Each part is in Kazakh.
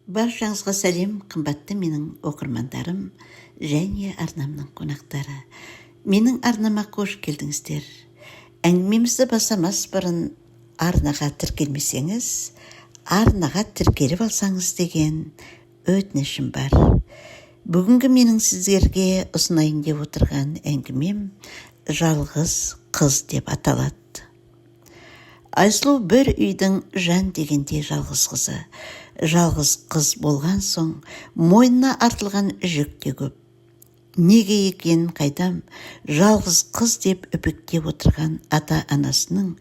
Баршаңызға сәлем, қымбатты менің оқырмандарым және арнамның қонақтары. Менің арнама қош келдіңіздер. Әңгімемізді бастамас бұрын арнаға тіркелмесеңіз, арнаға тіркеліп алсаңыз деген өтінішім бар. Бүгінгі менің сіздерге ұсынайын деп отырған әңгімем «Жалғыз қыз» деп аталады. Айсұлу бір үйдің жан дегенде жалғыз қызы. Жалғыз қыз болған соң мойнына артылған жүк те көп. Неге екенін қайдам, жалғыз қыз деп үпектеп отырған ата-анасының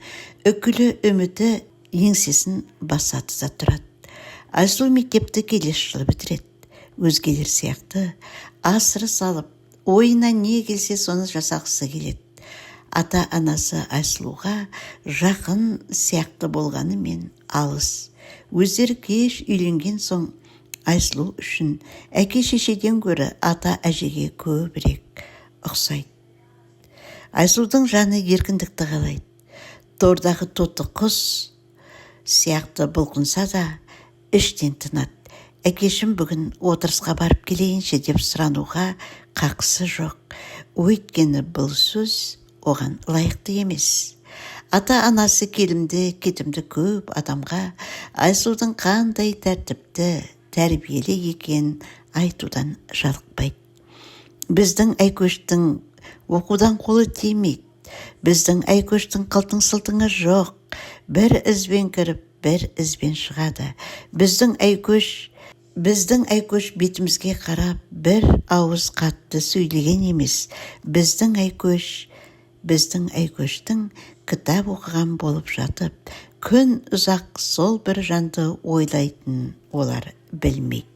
үкілі үміті еңсесін басады да тұрады. Айсұлу мектепті келесі жылы бітіреді. Өзгелер сияқты асыры салып, ойына не келсе соны жасағысы келеді. Ата-анасы Айсұлуға жақын сияқты болғанымен алыс. Өздері кеш үйленген соң Айсұлу үшін әке-шешеден гөрі ата-әжеге көбірек ұқсайды. Айсұлудың жаны еркіндікті қалайды. Тордағы тоты құс сияқты бұлқынса да іштен тынады. Әкешім, бүгін отырысқа барып келейінші деп сұрануға қақысы жоқ. Өйткені бұл сөз оған лайықты емес. Ата-анасы келімді кетімді көп адамға Айсұлудың қандай тәртіпті, тәрбиелі екенін айтудан жалықпайды. Біздің Айкөштің оқудан қолы тимейді. Біздің Айкөштің қылтың-сылтыңы жоқ. Бір ізбен кіріп, бір ізбен шығады. Біздің Айкөш бетімізге қарап бір ауыз қатты сөйлеген емес. Біздің Айкөштің кітап оқыған болып жатып, күн ұзақ сол бір жанды ойлайтынын олар білмейді.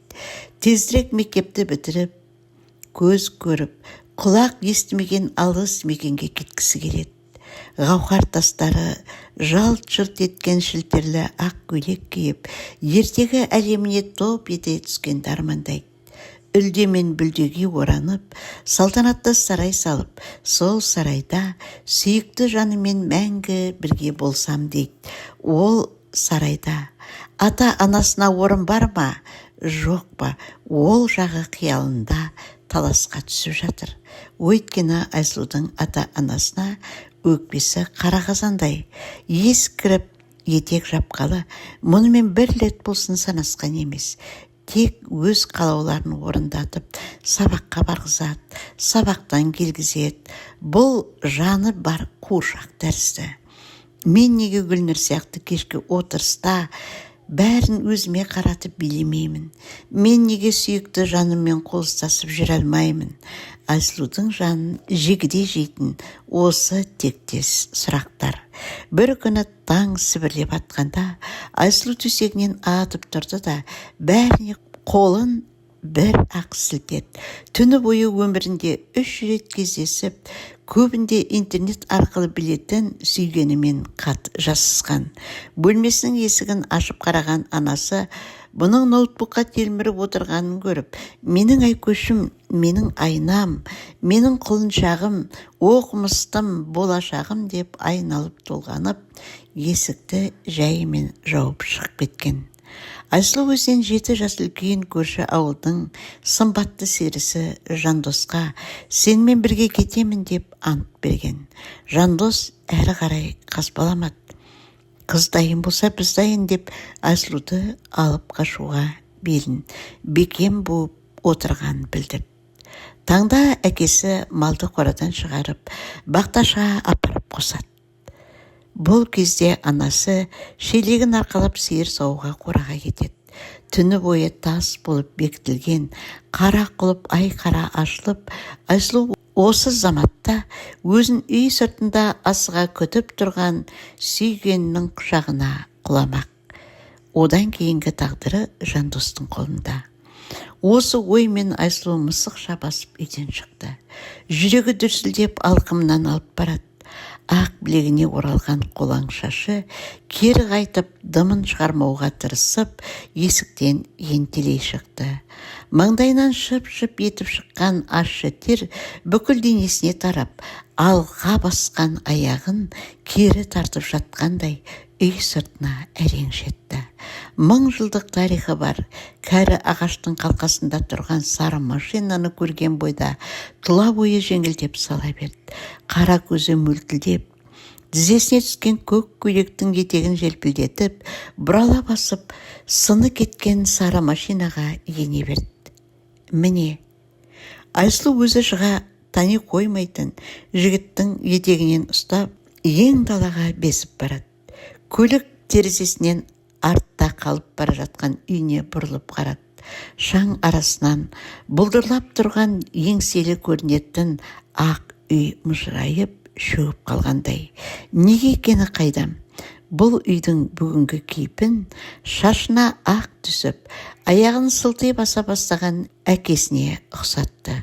Тезірек мектепті бітіріп, көз көріп, құлақ естімеген алыс мекенге кеткісі келеді. Гауһар тастары жалт-жұлт еткен шілтерлі ақ көйлек киіп, ертегі әлеміне топ ете түскенді армандайды. Үлде мен бүлдеге оранып, салтанатты сарай салып, сол сарайда сүйікті жанымен мәңгі бірге болсам дейді. Ол сарайда ата-анасына орын бар ма, жоқ па, ол жағы қиялында таласқа түсіп жатыр. Өйткені Айсұлудың ата-анасына өкпесі қара қазандай. Ес кіріп етек жапқалы мұнымен бір рет болсын санасқан емес. Тек өз қалауларын орындатып, сабаққа барғызады, сабақтан келгізеді. Бұл жаны бар қуыршақ тәрізді. Мен неге Гүлнұр сияқты кешкі отырыста бәрін өзіме қаратып билемеймін? Мен неге сүйікті жаныммен қол ұстасып жүре алмаймын? Айсұлудың жанын жегідей жейтін осы тектес сұрақтар. Бір күні таң сібірлеп атқанда Айсұлу төсегінен атып тұрды да, бәріне қолын бір ақ сілтеді. Түні бойы өмірінде 3 рет кездесіп, көбінде интернет арқылы білетін сүйгенімен хат жазысқан. Бөлмесінің есігін ашып қараған анасы бұның ноутбукқа телміріп отырғанын көріп, менің Айкөшім, менің айнам, менің құлыншағым, оқымыстым, болашағым деп айналып толғанып, есікті жайымен жауып шығып кеткен. Айсұлу өзінен 7 жас үлкен көрші ауылдың сымбатты серісі Жандосқа сенімен бірге кетемін деп ант берген. Жандос әрі қарай қазбаламады. Қыз дайын болса, біз дайын деп Айсұлуды алып қашуға белін бекем буып отырғанын білдірді. Таңда әкесі малды қорадан шығарып, бақташыға апарып қосады. Бұл кезде анасы шелегін арқалап сиыр саууға қораға кетеді. Түні бойы тас болып бекітілген қара құлып айқара ашылып, Айсұлу осы заматта өзін үй сыртында асыға күтіп тұрған сүйгенінің құшағына құламақ. Одан кейінгі тағдыры Жандостың қолында. Осы оймен Айсұлу мысықша басып үйден шықты. Жүрегі дүрсілдеп алқымынан алып барады. Ақ білегіне оралған қолаң шашы кері қайтып, дымын шығармауға тырысып, есіктен ентелей шықты. Маңдайынан шып-шып етіп шыққан ащы тер бүкіл денесіне тарап, алға басқан аяғын кері тартып жатқандай үй сыртына әрең жетті. Мың жылдық тарихы бар кәрі ағаштың қалқасында тұрған сары машинаны көрген бойда тұла бойы жеңілдеп сала берді. Қара көзі мөлтілдеп, тізесіне түскен көк көйлектің етегін желпілдетіп, бұрала басып, сыны кеткен сары машинаға ене берді. Міне, Айсұлу өзі шыға тани қоймайтын жігіттің етегінен ұстап, ең далаға безіп барады. Көлік терезесінен артта қалып бара жатқан үйіне бұрылып қарады. Шаң арасынан бұлдырлап тұрған еңселі көрінетін ақ үй мыжырайып, шөгіп қалғандай. Неге екені қайдам? Бұл үйдің бүгінгі кейпін шашына ақ түсіп, аяғын сылти баса бастаған әкесіне ұқсатты.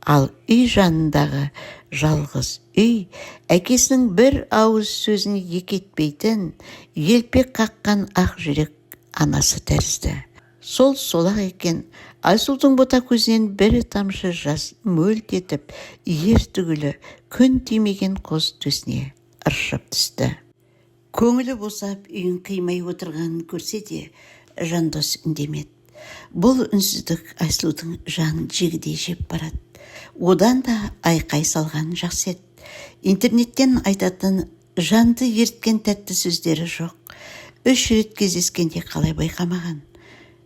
Ал үй жанындағы жалғыз үй әкесінің бір ауыз сөзін екі етпейтін, елпек қаққан ақ жүрек анасы тәрізді. Сол солақ екен, Айсұлудың бота көзінен бір тамшы жас мөлт етіп, ер түгілі күн тимеген қос төсіне ыршып түсті. Көңілі босап, үйін қимай отырғанын көрсе де, Жандос үндемеді. Бұл үнсіздік Айсұлудың жанын жегідей жеп барады. Одан да айқай салған жақсы еді. Интернеттен айтатын жанды ерткен тәтті сөздері жоқ. 3 рет кездескенде қалай байқамаған.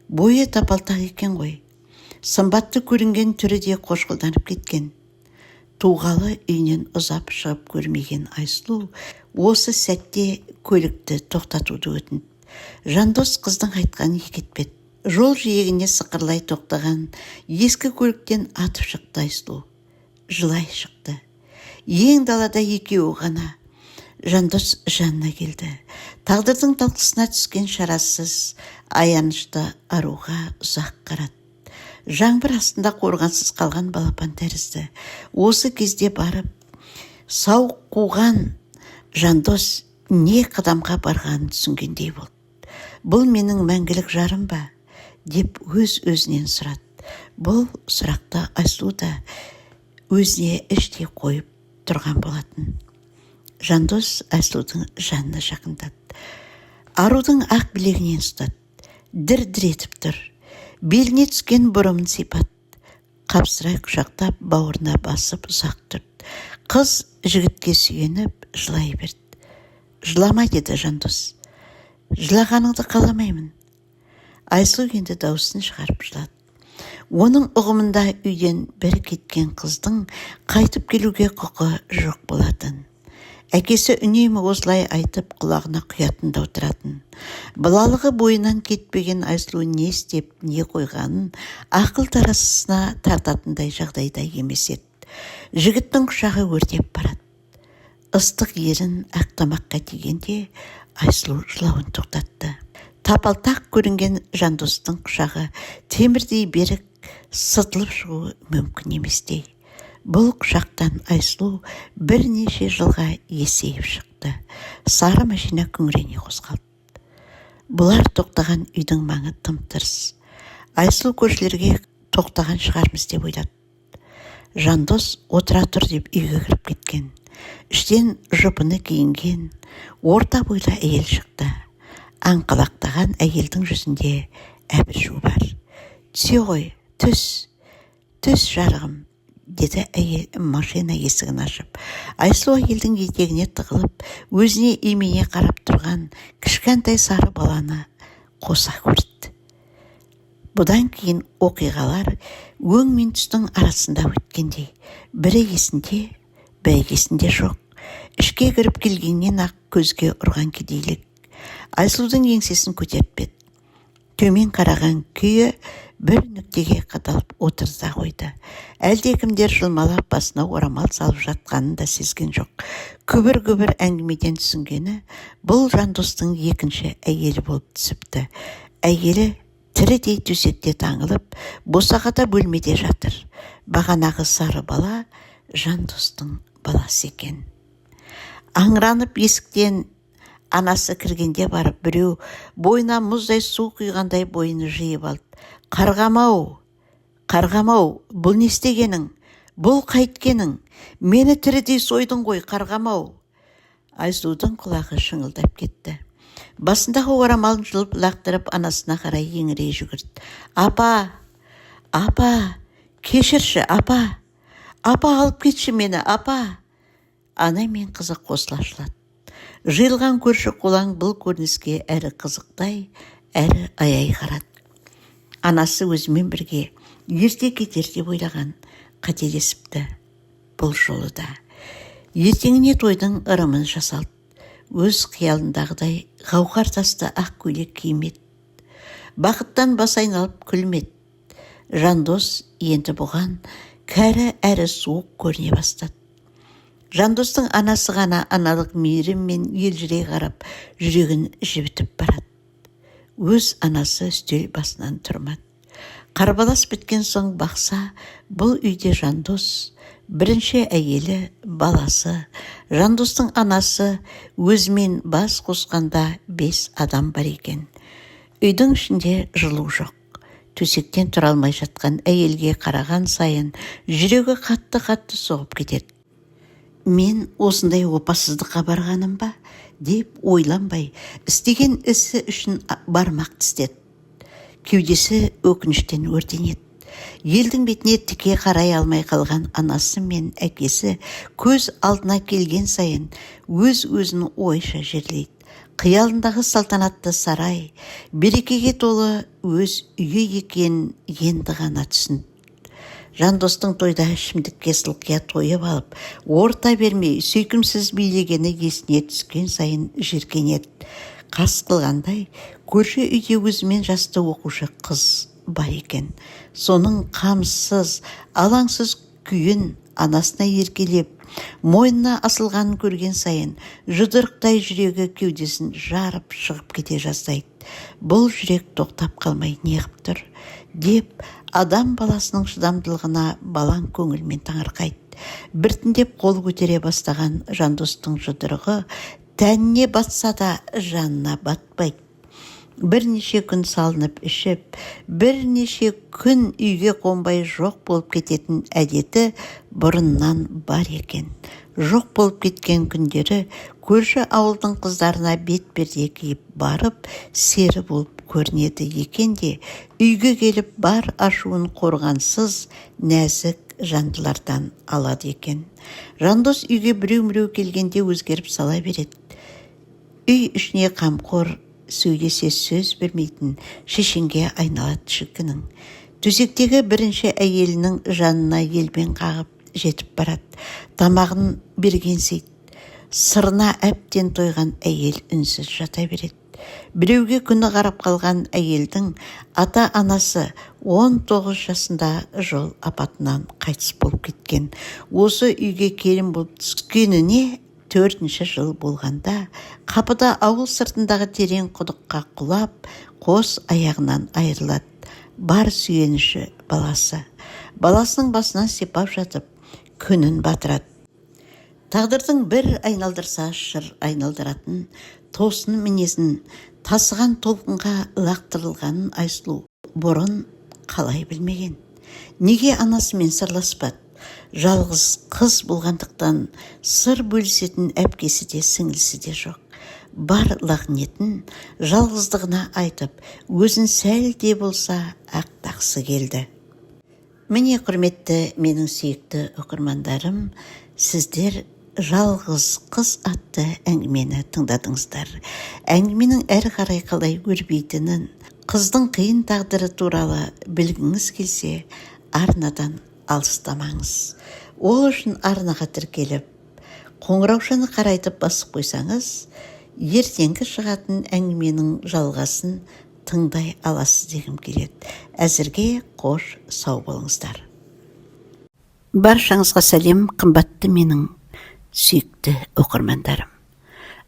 Бойы тапалтақ екен ғой. Сымбатты көрінген түрі де қошқылданып кеткен. Туғалы үйінен ұзап шығып көрмеген Айсұлу осы сәтте көлікті тоқтатуды өтінді. Жандос қыздың айтқанын екі етпеді. Жол жиегіне сықырлай тоқтаған ескі көліктен атып шықты Айсұлу. Жылай шықты. Ең далада екеуі ғана. Жандос жанына келді. Тағдырдың талқысына түскен шарасыз аянышты аруға ұзақ қарады. Жаңбыр астында қорғансыз қалған балапан тәрізді. Осы кезде барып, сау қуған Жандос не қадамға барғанын түсінгендей болды. Бұл менің мәңгілік жарым ба? Деп өз-өзінен сұрады. Бұл сұрақты Айсұлу да өзіне іштей қойып тұрған болатын. Жандос Айсұлудың жанына жақындады. Арудың ақ білегінен ұстады. Дір-дір етіп тұр. Беліне түскен бұрымын сипат. Қапсырай құшақтап, бауырына басып ұзақ тұрды. Қыз жігітке сүйеніп жылай берді. Жылама, деді Жандос. Жылағаныңды қаламаймын. Айсұлу енді дауысын шығарып жылады. Оның ұғымында үйден бір кеткен қыздың қайтып келуге құқы жоқ болатын. Әкесі үнемі осылай айтып, құлағына құятын да отыратын. Балалығы бойынан кетпеген Айсұлу не істеп, не қойғанын ақыл таразысына тартатындай жағдайда емес еді. Жігіттің құшағы өртеп барады. Ыстық ерін ақ тамаққа тигенде Айсұлу жылауын тоқтатты. Тапалтақ көрінген Жандостың құшағы темірдей берік, сытылып шығуы мүмкін еместей. Бұл құшақтан Айсұлу бірнеше жылға есейіп шықты. Сары машина күңірене қозғалды. Бұлар тоқтаған үйдің маңы тым-тырыс. Айсұлу көршілерге тоқтаған шығармыз деп ойлады. Жандос отыра тұр деп үйге кіріп кеткен. Іштен жұпыны киінген орта бойлы әйел шықты. Аңқылақтаған әйелдің жүзінде әбіржу бар. Түсе ғой, түс, түс жарығым, деді әйел машина есігін ашып. Айсұлу әйелдің етегіне тығылып, өзіне имене қарап тұрған кішкентай сары баланы қоса көрді. Бұдан кейін оқиғалар өң мен түстің арасында өткендей, бірі есінде, бірі есінде жоқ. Ішке кіріп келгеннен ақ көзге ұрған кедейлік Айсұлудың еңсесін көтертпеді. Төмен қараған күйі бір нүктеге қадалып отырды да қойды. Әлдекімдер жұлмалап басына орамал салып жатқанын да сезген жоқ. Күбір-күбір әңгімеден түсінгені, бұл Жандостың екінші әйелі болып түсіпті. Әйелі тірідей төсекте таңылып, босағада бөлмеде жатыр. Бағанағы сары бала Жандостың баласы екен. Аңыранып есіктен анасы кіргенде барып, біреу бойына мұздай су құйғандай бойын жиып алды. Қарғам-ау, қарғам-ау, бұл не істегенің? Бұл қайткенің? Мені тірідей сойдың ғой, қарғам-ау. Айсұлудың құлағы шыңылдап кетті. Басындағы орамалын жұлып лақтырып анасына қарай еңірей жүгірді. Апа! Апа! Кешірші, апа! Апа, алып кетші мені, апа! Ана мен қызы қосыла жылады. Жиылған көрші-қолаң бұл көрініске әрі қызықтай, әрі аяй қарады. Анасы өзімен бірге ерте кетер деп ойлаған, қателесіпті бұл жолы да. Ертеңіне тойдың ырымын жасалды. Өз қиялындағыдай гауһар тасты ақ көйлек кимеді. Бақыттан басы айналып күлмеді. Жандос енді бұған кәрі әрі суық көріне бастады. Жандостың анасы ғана аналық мейіріммен елжірей қарап, жүрегін жібітіп барады. Өз анасы үстел басынан тұрмады. Қарбалас біткен соң бақса, бұл үйде Жандос, бірінші әйелі, баласы, Жандостың анасы өзімен бас қосқанда 5 адам бар екен. Үйдің ішінде жылу жоқ. Төсектен тұра алмай жатқан әйелге қараған сайын жүрегі қатты-қатты соғып кетеді. Мен осындай опасыздыққа барғаным ба? Деп ойланбай, істеген ісі үшін бармақ тістеді. Кеудесі өкініштен өртенеді. Елдің бетіне тіке қарай алмай қалған анасы мен әкесі көз алдына келген сайын өз-өзін ойша жерлейді. Қиялындағы салтанатты сарай, берекеге толы өз үйі екенін енді ғана түсінді. Жандостың тойда ішімдікке сылқия тойып алып, орта бермей, сүйкімсіз билегені есіне түскен сайын жиіркенеді. Қас қылғандай, көрші үйде өзімен жасты оқушы қыз бар екен. Соның қамсыз, алаңсыз күйін анасына еркелеп, мойнына асылғанын көрген сайын, жұдырықтай жүрегі кеудесін жарып шығып кете жаздайды. Бұл жүрек тоқтап қалмай неғып тұр? Деп адам баласының шыдамдылығына балаң көңілмен таңырқайды. Біртіндеп қол көтере бастаған Жандостың жұдырығы тәніне батса да жанына батпайды. Бірнеше күн салынып ішіп, бірнеше күн үйге қонбай жоқ болып кететін әдеті бұрыннан бар екен. Жоқ болып кеткен күндері көрші ауылдың қыздарына бет перде киіп барып, сері болып көрінеді екен де, үйге келіп бар ашуын қорғансыз нәзік жандылардан алады екен. Жандос үйге біреу-міреу келгенде өзгеріп сала береді. Үй ішіне қамқор, сөйлесе сөз бермейтін шешенге айналады шіркіннің. Төсектегі бірінші әйелінің жанына елбен қағып жетіп барады. Тамағын бергенсейді. Сырына әбден тойған әйел үнсіз жата береді. Біреуге күні қарап қалған әйелдің ата-анасы 19 жасында жол апатынан қайтыс болып кеткен. Осы үйге келін болып түскеніне 4-ші жыл болғанда қапыда ауыл сыртындағы терең құдыққа құлап, қос аяғынан айырылады. Бар сүйеніші баласы. Баласының басынан сипап жатып, күнін батырады. Тағдырдың бір айналдырса шыр айналдыратын тосын мінезін тасыған толқынға лақтырылғанын Айсұлу бұрын қалай білмеген. Неге анасымен сырласпады? Жалғыз қыз болғандықтан сыр бөлісетін әпкесі де сіңлісі де жоқ. Бар лағнетін жалғыздығына айтып, өзін сәл де болса ақтақсы келді. Міне, құрметті менің сүйікті оқырмандарым, сіздер Жалғыз қыз атты әңгімені тыңдадыңыздар. Әңгіменің әрі қарай қалай өрбитінін, қыздың қиын тағдыры туралы білгіңіз келсе, арнадан алыстамаңыз. Ол үшін арнаға тіркеліп, қоңыраушаны қарайтып басып қойсаңыз, ертеңгі шығатын әңгіменің жалғасын тыңдай аласыз дегім келеді. Әзірге қош, сау болыңыздар. Баршаңызға сәлем, қымбатты менің сүйікті оқырмандарым.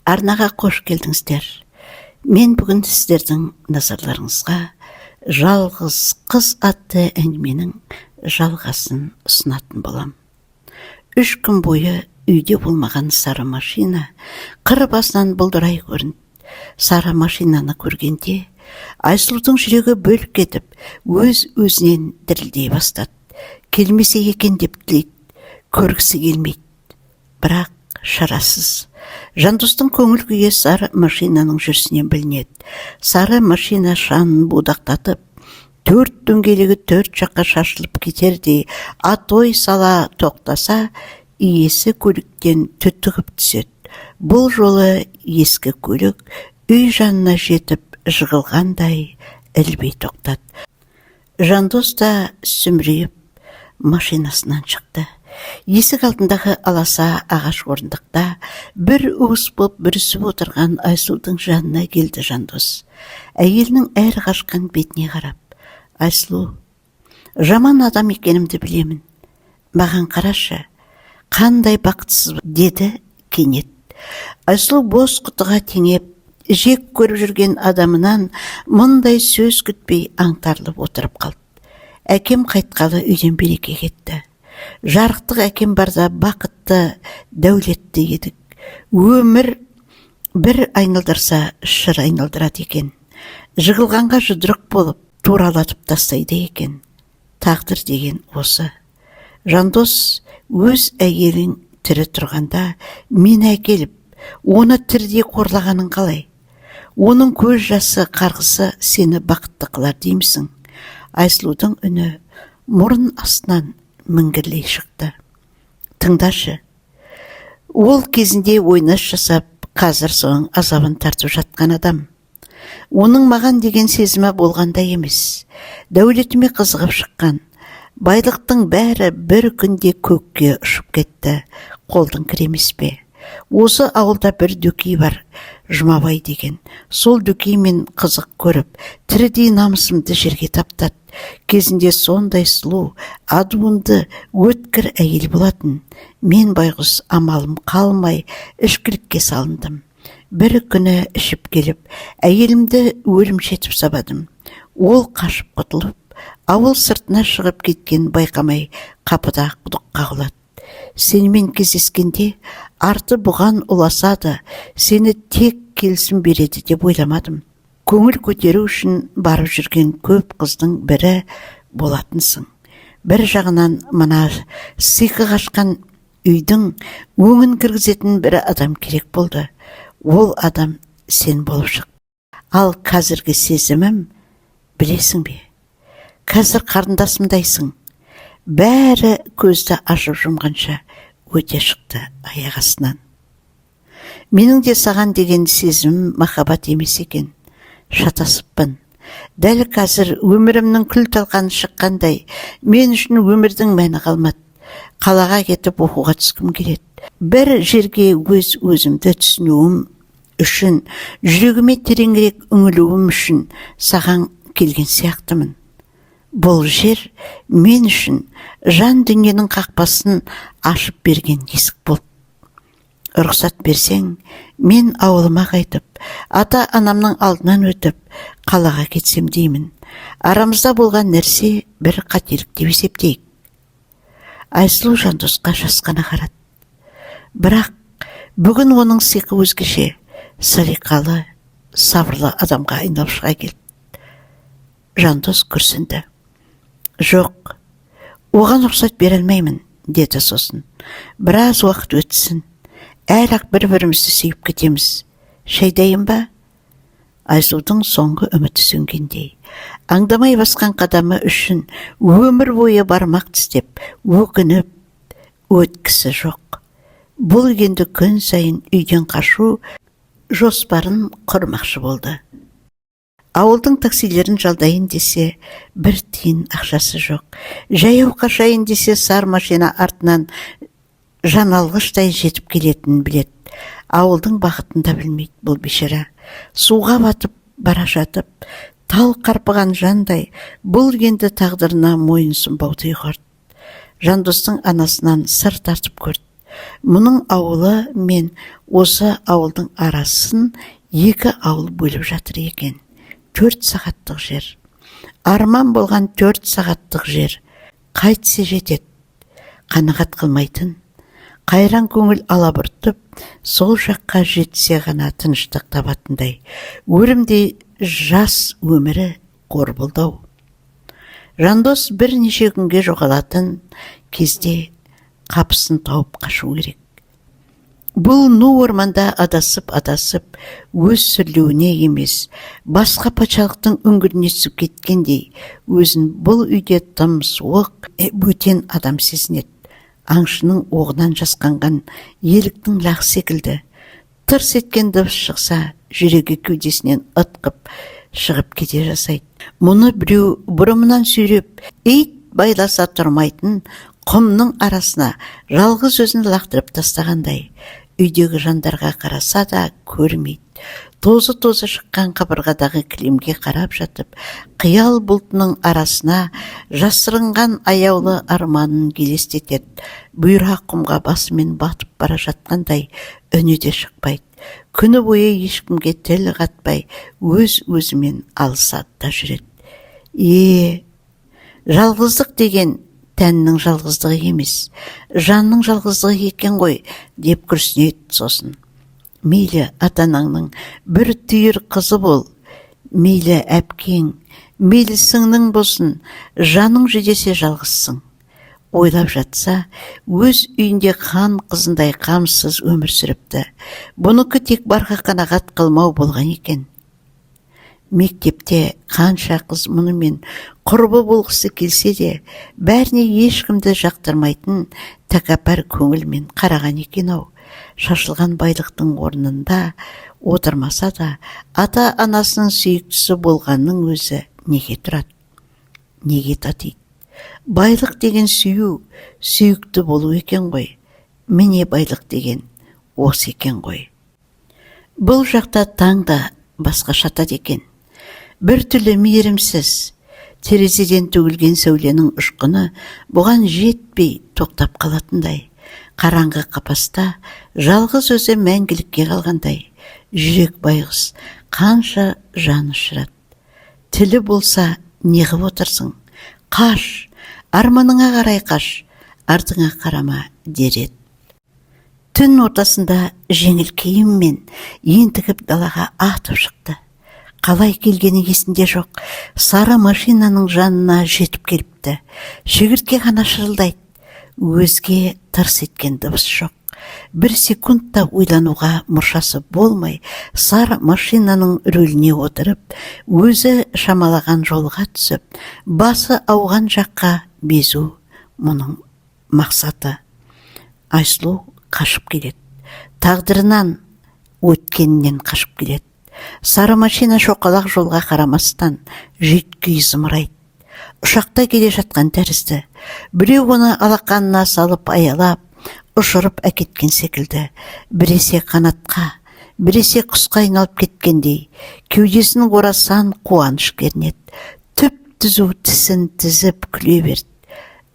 Арнаға қош келдіңіздер. Мен бүгін сіздердің назарларыңызға Жалғыз қыз атты әңгіменің жалғасын ұсынатын болам. 3 күн бойы үйде болмаған сары машина қыр басынан бұлдырай көрінді. Сары машинаны көргенде Айсұлудың жүрегі бөліп кетіп, өз-өзінен дірілдей бастады. Келмесе екен деп тілейді, көргісі келмейді. Бірақ Шарасыз. Жандостың көңіл күйі сары машинаның жүрісінен білінеді. Сары машина шаңын будақтатып, төрт дөңгелегі төрт жаққа шашылып кетердей атой сала тоқтаса, иесі көліктен түтігіп түседі. Бұл жолы ескі көлік үй жанына жетіп жығылғандай ілбей тоқтады. Жандос та сүмірейіп машинасынан шықты. Есік алдындағы аласа ағаш орындықта бір уыс боп бүрісіп отырған Айсұлудың жанына келді Жандос. Әйелінің әр қашқан бетіне қарап: «Айсұлу, жаман адам екенімді білемін. Маған қарашы, қандай бақытсыз», – деді кенет. Айсұлу бос құтыға теңеп, жек көріп жүрген адамынан мұндай сөз күтпей аңтарылып отырып қалды. «Әкем қайтқалы үйден береке кетті. Жарықтық әкем барда бақытты, дәулетті едік. Өмір бір айналдырса, шыр айналдырады екен. Жығылғанға жұдырық болып, туралатып тастайды екен. Тағдыр деген осы. Жандос, өз әйелің тірі тұрғанда мені әкеліп, оны тірідей қорлағаның қалай? Оның көз жасы, қарғысы сені бақытты қылар деймісің?» Айсұлудың үні мұрын астынан міңгірлей шықты. «Тыңдашы, ол кезінде ойнас жасап, қазір соның азабын тартып жатқан адам. Оның маған деген сезімі болғандай емес. Дәулетіме қызығып шыққан. Байлықтың бәрі бір күнде көкке ұшып кетті. Қолдың кірі емес пе? Осы ауылда бір дөкей бар, Жұмабай деген. Сол дөкеймен қызық көріп, тірідей намысымды жерге таптады. Кезінде сондай сұлу, адуынды, өткір әйел болатын. Мен байғұс амалым қалмай ішкілікке салындым. Бір күні ішіп келіп, әйелімді өлімші етіп сабадым. Ол қашып құтылып, ауыл сыртына шығып кеткен, байқамай қапыда құдыққа құлады. Сенімен кездескенде арты бұған ұласады, сені тек келісім береді деп ойламадым. Көңіл көтеру үшін барып жүрген көп қыздың бірі болатынсың. Бір жағынан мына сиқы қашқан үйдің өңін кіргізетін бір адам керек болды. Ол адам сен болып шықты. Ал қазіргі сезімім, білесің бе? Қазір қарындасымдайсың. Бәрі көзді ашып жұмғанша өте шықты аяқ астынан. Менің де саған деген сезімім махаббат емес екен. Шатасыппын. Дәл қазір өмірімнің күл талқаны шыққандай, мен үшін өмірдің мәні қалмады. Қалаға кетіп оқуға түскім келеді. Бір жерге өз өзімді түсінуім үшін, жүрегіме тереңірек үңілуім үшін саған келген сияқтымын. Бұл жер мен үшін жан дүниенің қақпасын ашып берген есік болды. Рұқсат берсең, мен ауылыма қайтып, ата анамның алдынан өтіп, қалаға кетсем деймін. Арамызда болған нәрсе бір қателік деп есептейік». Айсұлу Жандосқа жасқана қарады. Бірақ бүгін оның сиқы өзгеше, салиқалы, сабырлы адамға айналып шыға келді. Жандос күрсінді. «Жоқ, оған рұқсат бере алмаймын», – деді сосын. «Біраз уақыт өтсін. Әлі ақ бір-бірімізді сүйіп кетеміз. Шай дайын ба?» Айсұлудың соңғы үміті сөнгендей. Аңдамай басқан қадамы үшін өмір бойы бармақ тістеп, өкініп өткісі жоқ. Бұл енді күн сайын үйден қашу жоспарын құрмақшы болды. Ауылдың таксилерін жалдайын десе, бір тиын ақшасы жоқ. Жаяу қашайын десе, сар машина артынан жаналғыштай жетіп келетінін біледі. Ауылдың бағытын да білмейді бұл бейшара. Суға батып бара жатып, тал қарпыған жандай, бұл енді тағдырына мойынсұнбауды ұйғарды. Жандостың анасынан сыр тартып көрді. Мұның ауылы мен осы ауылдың арасын екі ауыл бөліп жатыр екен. 4 сағаттық жер. Арман болған 4 сағаттық жер. Қайтсе жетеді. Қанағат қылмайтын. Қайран көңіл алабұртып, сол жаққа жетсе ғана тыныштық табатындай. Өрімдей жас өмірі қор болды-ау. Жандос бірнеше күнге жоғалатын кезде қапысын тауып қашу керек. Бұл ну орманда адасып-адасып, өз сүрлеуіне емес, басқа патшалықтың үңгіріне түсіп кеткендей, өзін бұл үйде тым суық, бөтен адам сезінеді. Аңшының оғынан жасқанған еліктің лағы секілді. Тырс еткен дыбыс шықса, жүрегі кеудесінен ытқып шығып кете жасайды. Мұны біреу бұрымынан сүйреп, ит байласа тұрмайтын құмның арасына жалғыз өзін лақтырып тастағандай. Үйдегі жандарға қараса да көрмейді. Тозы-тозы шыққан қабырғадағы кілемге қарап жатып, қиял бұлтының арасына жасырынған аяулы арманын елестетеді. Бұйра құмға басымен батып бара жатқандай үні де шықпайды. Күні бойы ешкімге тіл қатпай, өз-өзімен алысады да жүреді. Е, жалғыздық деген тәннің жалғыздығы емес, жанның жалғыздығы екен ғой, деп күрсінеді сосын. Мейлі ата-анаңның бір түйір қызы бол, мейлі әпкең, мейлі сіңлің болсын, жаның жүдесе жалғызсың. Ойлап жатса, өз үйінде хан қызындай қамсыз өмір сүріпті. Бұныкі тек барға қанағат қылмау болған екен. Мектепте қанша қыз мұнымен құрбы болғысы келсе де, бәріне ешкімді жақтырмайтын тәкаппар көңілмен қараған екен-ау. Шашылған байлықтың орнында отырмаса да, ата-анасының сүйіктісі болғанның өзі неге тұрады? Неге татиды? Байлық деген сүю, сүйікті болу екен ғой. Міне, байлық деген осы екен ғой. Бұл жақта таң да басқаша атады екен. Бір түрлі мейірімсіз, терезеден төгілген сәуленің ұшқыны бұған жетпей тоқтап қалатындай. Қараңғы қапаста жалғыз өзі мәңгілікке қалғандай. Жүрек байғұс қанша жан ұшырады. Тілі болса, неғып отырсың? Қаш, арманыңа қарай қаш, артыңа қарама дер еді. Түн ортасында жеңіл киіммен ентігіп далаға атып шықты. Қалай келгені есінде жоқ. Сары машинаның жанына жетіп келіпті. Шегіртке ғана шырылдайды. Өзге тырс еткен дыбыс жоқ. Бір секунд та ойлануға мұршасы болмай, сары машинаның рөліне отырып, өзі шамалаған жолға түсіп, басы ауған жаққа безу мұның мақсаты. Айсұлу қашып келеді. Тағдырынан, өткенінен қашып келеді. Сары машина шоқалақ жолға қарамастан жүйткей зымырайды. Ұшақта келе жатқан тәрізді. Біреу оны алақанына салып аялап, ұшырып әкеткен секілді. Біресе қанатқа, біресе құсқа айналып кеткендей, кеудесін орасан қуаныш кернеді. Түп-түзу тісін тізіп күле берді.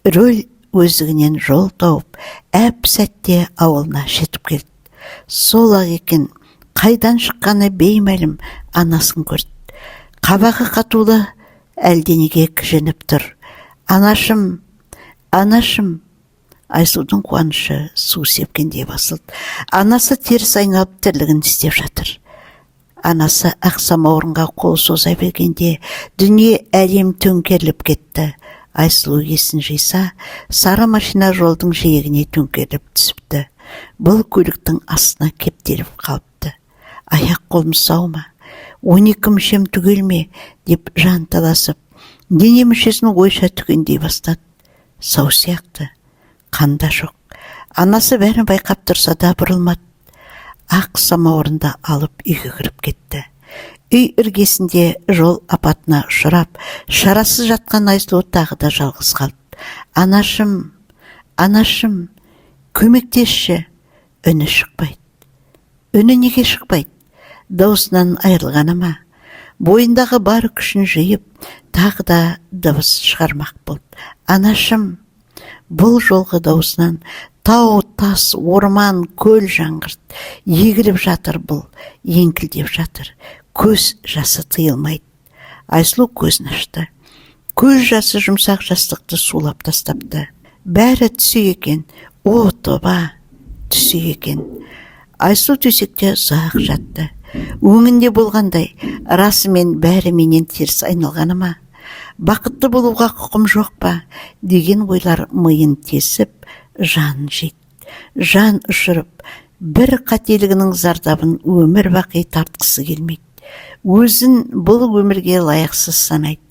Рөл өздігінен жол тауып, әп сәтте ауылына жетіп келді. Сол-ақ екен, қайдан шыққаны беймәлім анасын көрді. Қабағы қатулы, әлденеге кіжініп тұр. Анашым, анашым! Айсұлудың қуанышы су сепкендей басылды. Анасы теріс айналып тірлігін істеп жатыр. Анасы ақ самаурынға қол соза бергенде дүние әлем төңкеріліп кетті. Айсұлу есін жиса, сары машина жолдың жиегіне төңкеріліп түсіпті. Бұл көліктің астына кептеліп қалыпты. Аяқ қолым сау ма? 12 мүшем түгел ме? Деп жан таласып, дене мүшесін ойша түгендей бастады. Сау сияқты. Қанда жоқ. Анасы бәрін байқап тұрса да бұрылмады. Ақ самаурынды алып үйге кіріп кетті. Үй іргесінде жол апатына ұшырап, шарасыз жатқан Айсұлу тағы да жалғыз қалды. Анашым, анашым, көмектесші! Үні шықпайды. Үні неге шықпайды? Даусынан айырылғаны ма? Бойындағы бар күшін жиып, тағы да дыбыс шығармақ болды. Анашым! Бұл жолғы даусынан тау, тас, орман, көл жаңғырды. Егіліп жатыр бұл, еңкілдеп жатыр. Көз жасы тыйылмайды. Айсұлу көзін ашты. Көз жасы жұмсақ жастықты сулап тастапты. Бәрі түсі екен. О, тоба, түсі екен. Айсұлу төсекте ұзақ жатты. Өңінде болғандай, расымен бәрі менен теріс айналғаны ма? Бақытты болуға құқым жоқ па? Деген ойлар миын тесіп, жанын жейді. Жан ұшырып, Бір қателігінің зардабын өмір бақи тартқысы келмейді. Өзін бұл өмірге лайықсыз санайды.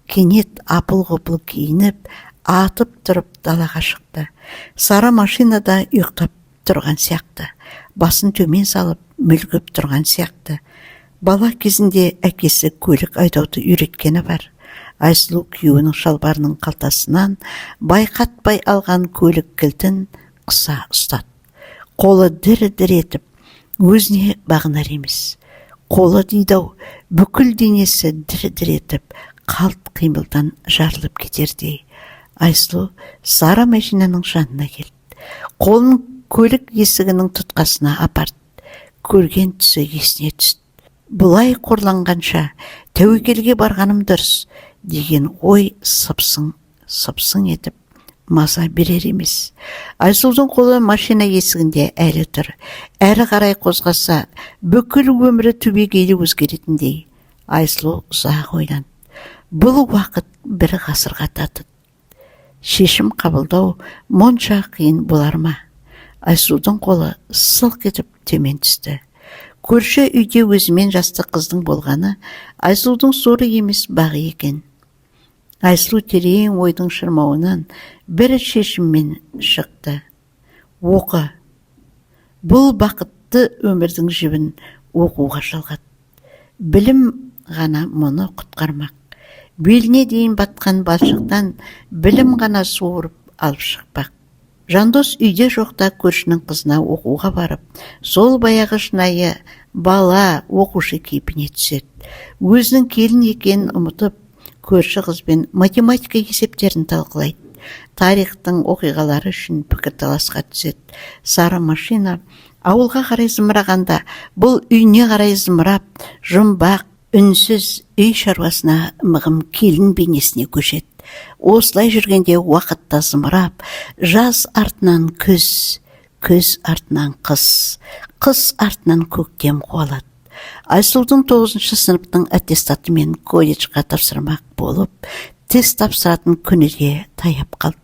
Кенет апыл-ғұпыл киініп, атып тұрып далаға шықты. Сары машинада ұйықтап тұрған сияқты. Басын төмен салып, мүлгіп тұрған сияқты. Бала кезінде әкесі көлік айдауды үйреткені бар. Айсұлу күйеуінің шалбарының қалтасынан байқатпай алған көлік кілтін қыса ұстады. Қолы дір-дір етіп, өзіне бағынар емес. Қолы дейді-ау, бүкіл денесі дір-дір етіп, қалт қимылдан жарылып кетердей. Айсұлу сары машинаның жанына келді. Қолын көлік есігінің тұтқасына апарды. Көрген түсі есіне түсті. Бұлай қорланғанша тәуекелге барғаным дұрыс деген ой сыпсың сыпсың етіп маза берер емес. Айсұлудың қолы машина есігінде әлі тұр. Әрі қарай қозғаса, бүкіл өмірі түбегейлі өзгеретіндей. Айсұлу ұзақ ойланды. Бұл уақыт бір ғасырға татыды. Шешім қабылдау монша қиын болар ма? Айсұлудың қолы сылқ етіп төмен түсті. Көрші үйде өзімен жасты қыздың болғаны Айсұлудың соры емес, бағы екен. Айсұлу терең ойдың шырмауынан бір шешіммен шықты. Оқы. Бұл бақытты өмірдің жібін оқуға жалғат. Білім ғана мұны құтқармақ. Беліне дейін батқан балшықтан білім ғана суырып алып шықпақ. Жандос үйде жоқта көршінің қызына оқуға барып, сол баяғы шынайы бала оқушы кейпіне түседі. Өзінің келін екенін ұмытып, көрші қызбен математика есептерін талқылайды. Тарихтың оқиғалары үшін пікірталасқа түседі. Сары машина ауылға қарай зымырағанда, бұл үйіне қарай зымырап, жұмбақ, үнсіз үй шаруасына мығым келін бейнесіне көшеді. Осылай жүргенде уақытта зымырап, жаз артынан күз, күз артынан қыс, қыс артынан көктем қуалады. Айсұлудың 9-шы сыныптың аттестатымен колледжға тапсырмақ болып, тест тапсыратын күні де таяп қалды.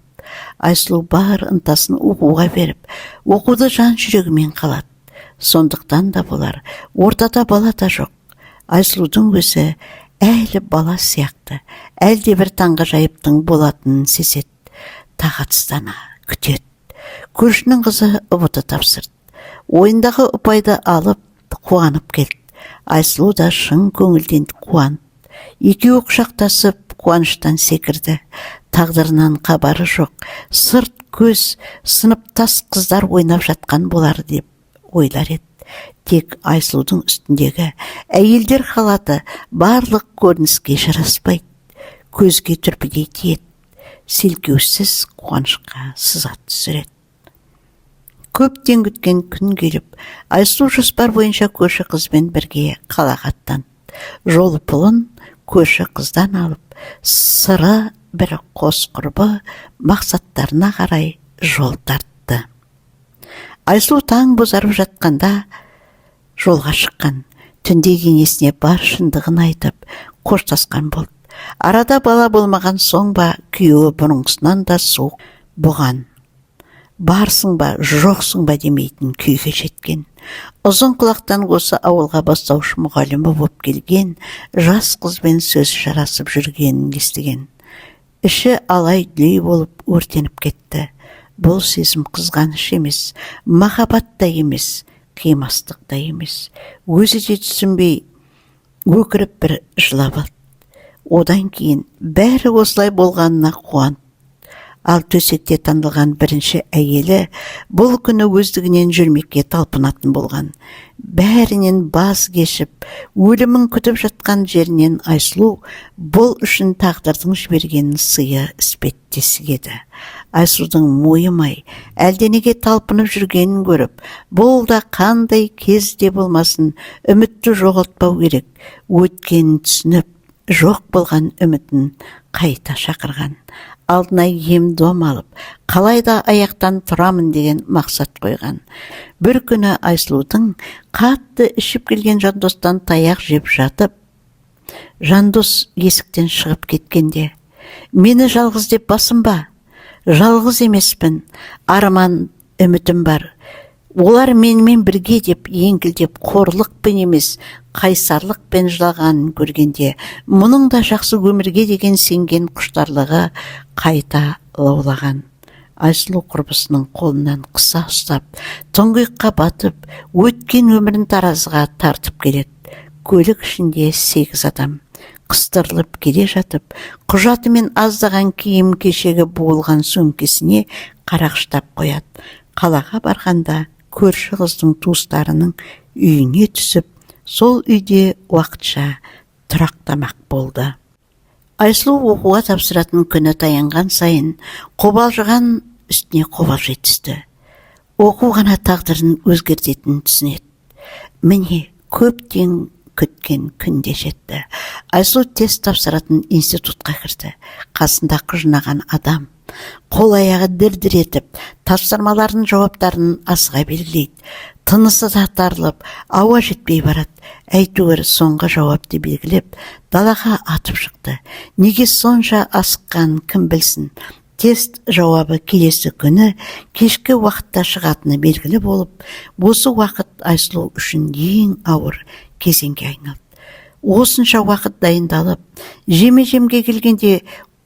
Айсұлу бар ынтасын оқуға беріп, оқуды жан жүрегімен қалады. Сондықтан да болар, ортада бала да жоқ. Айсұлудың өзі әлі бала сияқты, әлде бір таңғажайыптың болатынын сезеді. Тағатсыздана күтеді. Көршінің қызы ҰБТ тапсырды. Ойындағы ұпайды алып, қуанып келді. Айсұлу да шын көңілден қуанды. Екеуі құшақтасып, қуаныштан секірді. Тағдырынан хабары жоқ. Сырт көз сыныптас қыздар ойнап жатқан болар деп ойлар еді. Тек Айсұлудың үстіндегі әйелдер халаты барлық көрініске жараспайды. Көзге түрпідей тиеді. Селкеусіз қуанышқа сызат түсіреді. Көптен күткен күн келіп, Айсұлу жоспар бойынша көрші қызбен бірге қалаға аттанды. Жол пұлын көрші қыздан алып, сыры бір қос құрбы мақсаттарына қарай жол тартты. Айсұлу таң бозарып жатқанда жолға шыққан. Түнде енесіне бар шындығын айтып, қоштасқан болды. Арада бала болмаған соң ба, күйеуі бұрынғысынан да суық бұған. Барсың ба, жоқсың ба демейтін күйге жеткен. Ұзын құлақтан осы ауылға бастауыш мұғалімі боп келген жас қызбен сөз жарасып жүргенін естіген. Іші алай-дүлей болып өртеніп кетті. Бұл сезім қызғаныш емес, махаббат та емес, қимастық та емес. Өзі де түсінбей өкіріп бір жылап алды. Одан кейін бәрі осылай болғанына қуанды. Ал төсекте танылған бірінші әйелі бұл күні өздігінен жүрмекке талпынатын болған. Бәрінен баз кешіп, өлімін күтіп жатқан жерінен Айсұлу бұл үшін тағдырдың жіберген сыйы іспеттес еді. Айсұлудың мойымай, әлденеге талпынып жүргенін көріп, бұл да қандай кезде болмасын үмітті жоғалтпау керек, өткенін түсініп, жоқ болған үмітін қайта шақырған. Алдына ем-дом алып, қалай да аяқтан тұрамын деген мақсат қойған. Бір күні Айсұлудың қатты ішіп келген Жандостан таяқ жеп жатып, Жандос есіктен шығып кеткенде, «Мені жалғыз деп басынба, жалғыз емеспін, арман үмітім бар. Олар менімен бірге деп еңкілдеп қорлықпен емес, қайсарлықпен жылағанын көргенде, мұның да жақсы өмірге деген сенген құштарлығы қайта лаулаған. Айсұлу құрбысының қолынан қыса ұстап, тұңғиыққа батып, өткен өмірін таразыға тартып келеді. Көлік ішінде 8 адам. Қыстырылып келе жатып, құжаты мен аздаған киім-кешегі буылған сөмкесіне қарақштап қояды. Қалаға барғанда көрші қыздың туыстарының үйіне түсіп, сол үйде уақытша тұрақтамақ болды. Айсұлу оқуға тапсыратын күні таянған сайын қобалжыған үстіне қобалжи түсті. Оқу ғана тағдырын өзгертетінін түсінеді. Міне, көптен күткен күн де жетті. Айсұлу тест тапсыратын институтқа кірді. Қасында құжынаған адам. Қол аяғы дір-дір етіп, тапсырмалардың жауаптарын асыға белгілейді. Тынысы да тарылып, ауа жетпей барады. Әйтеуір соңғы жауапты белгілеп, далаға атып шықты. Неге сонша асыққанын кім білсін? Тест жауабы келесі күні кешкі уақытта шығатыны белгілі болып, осы уақыт Айсұлу үшін ең ауыр кезеңге айналды. Осынша уақыт дайындалып, жеме-жемге келгенде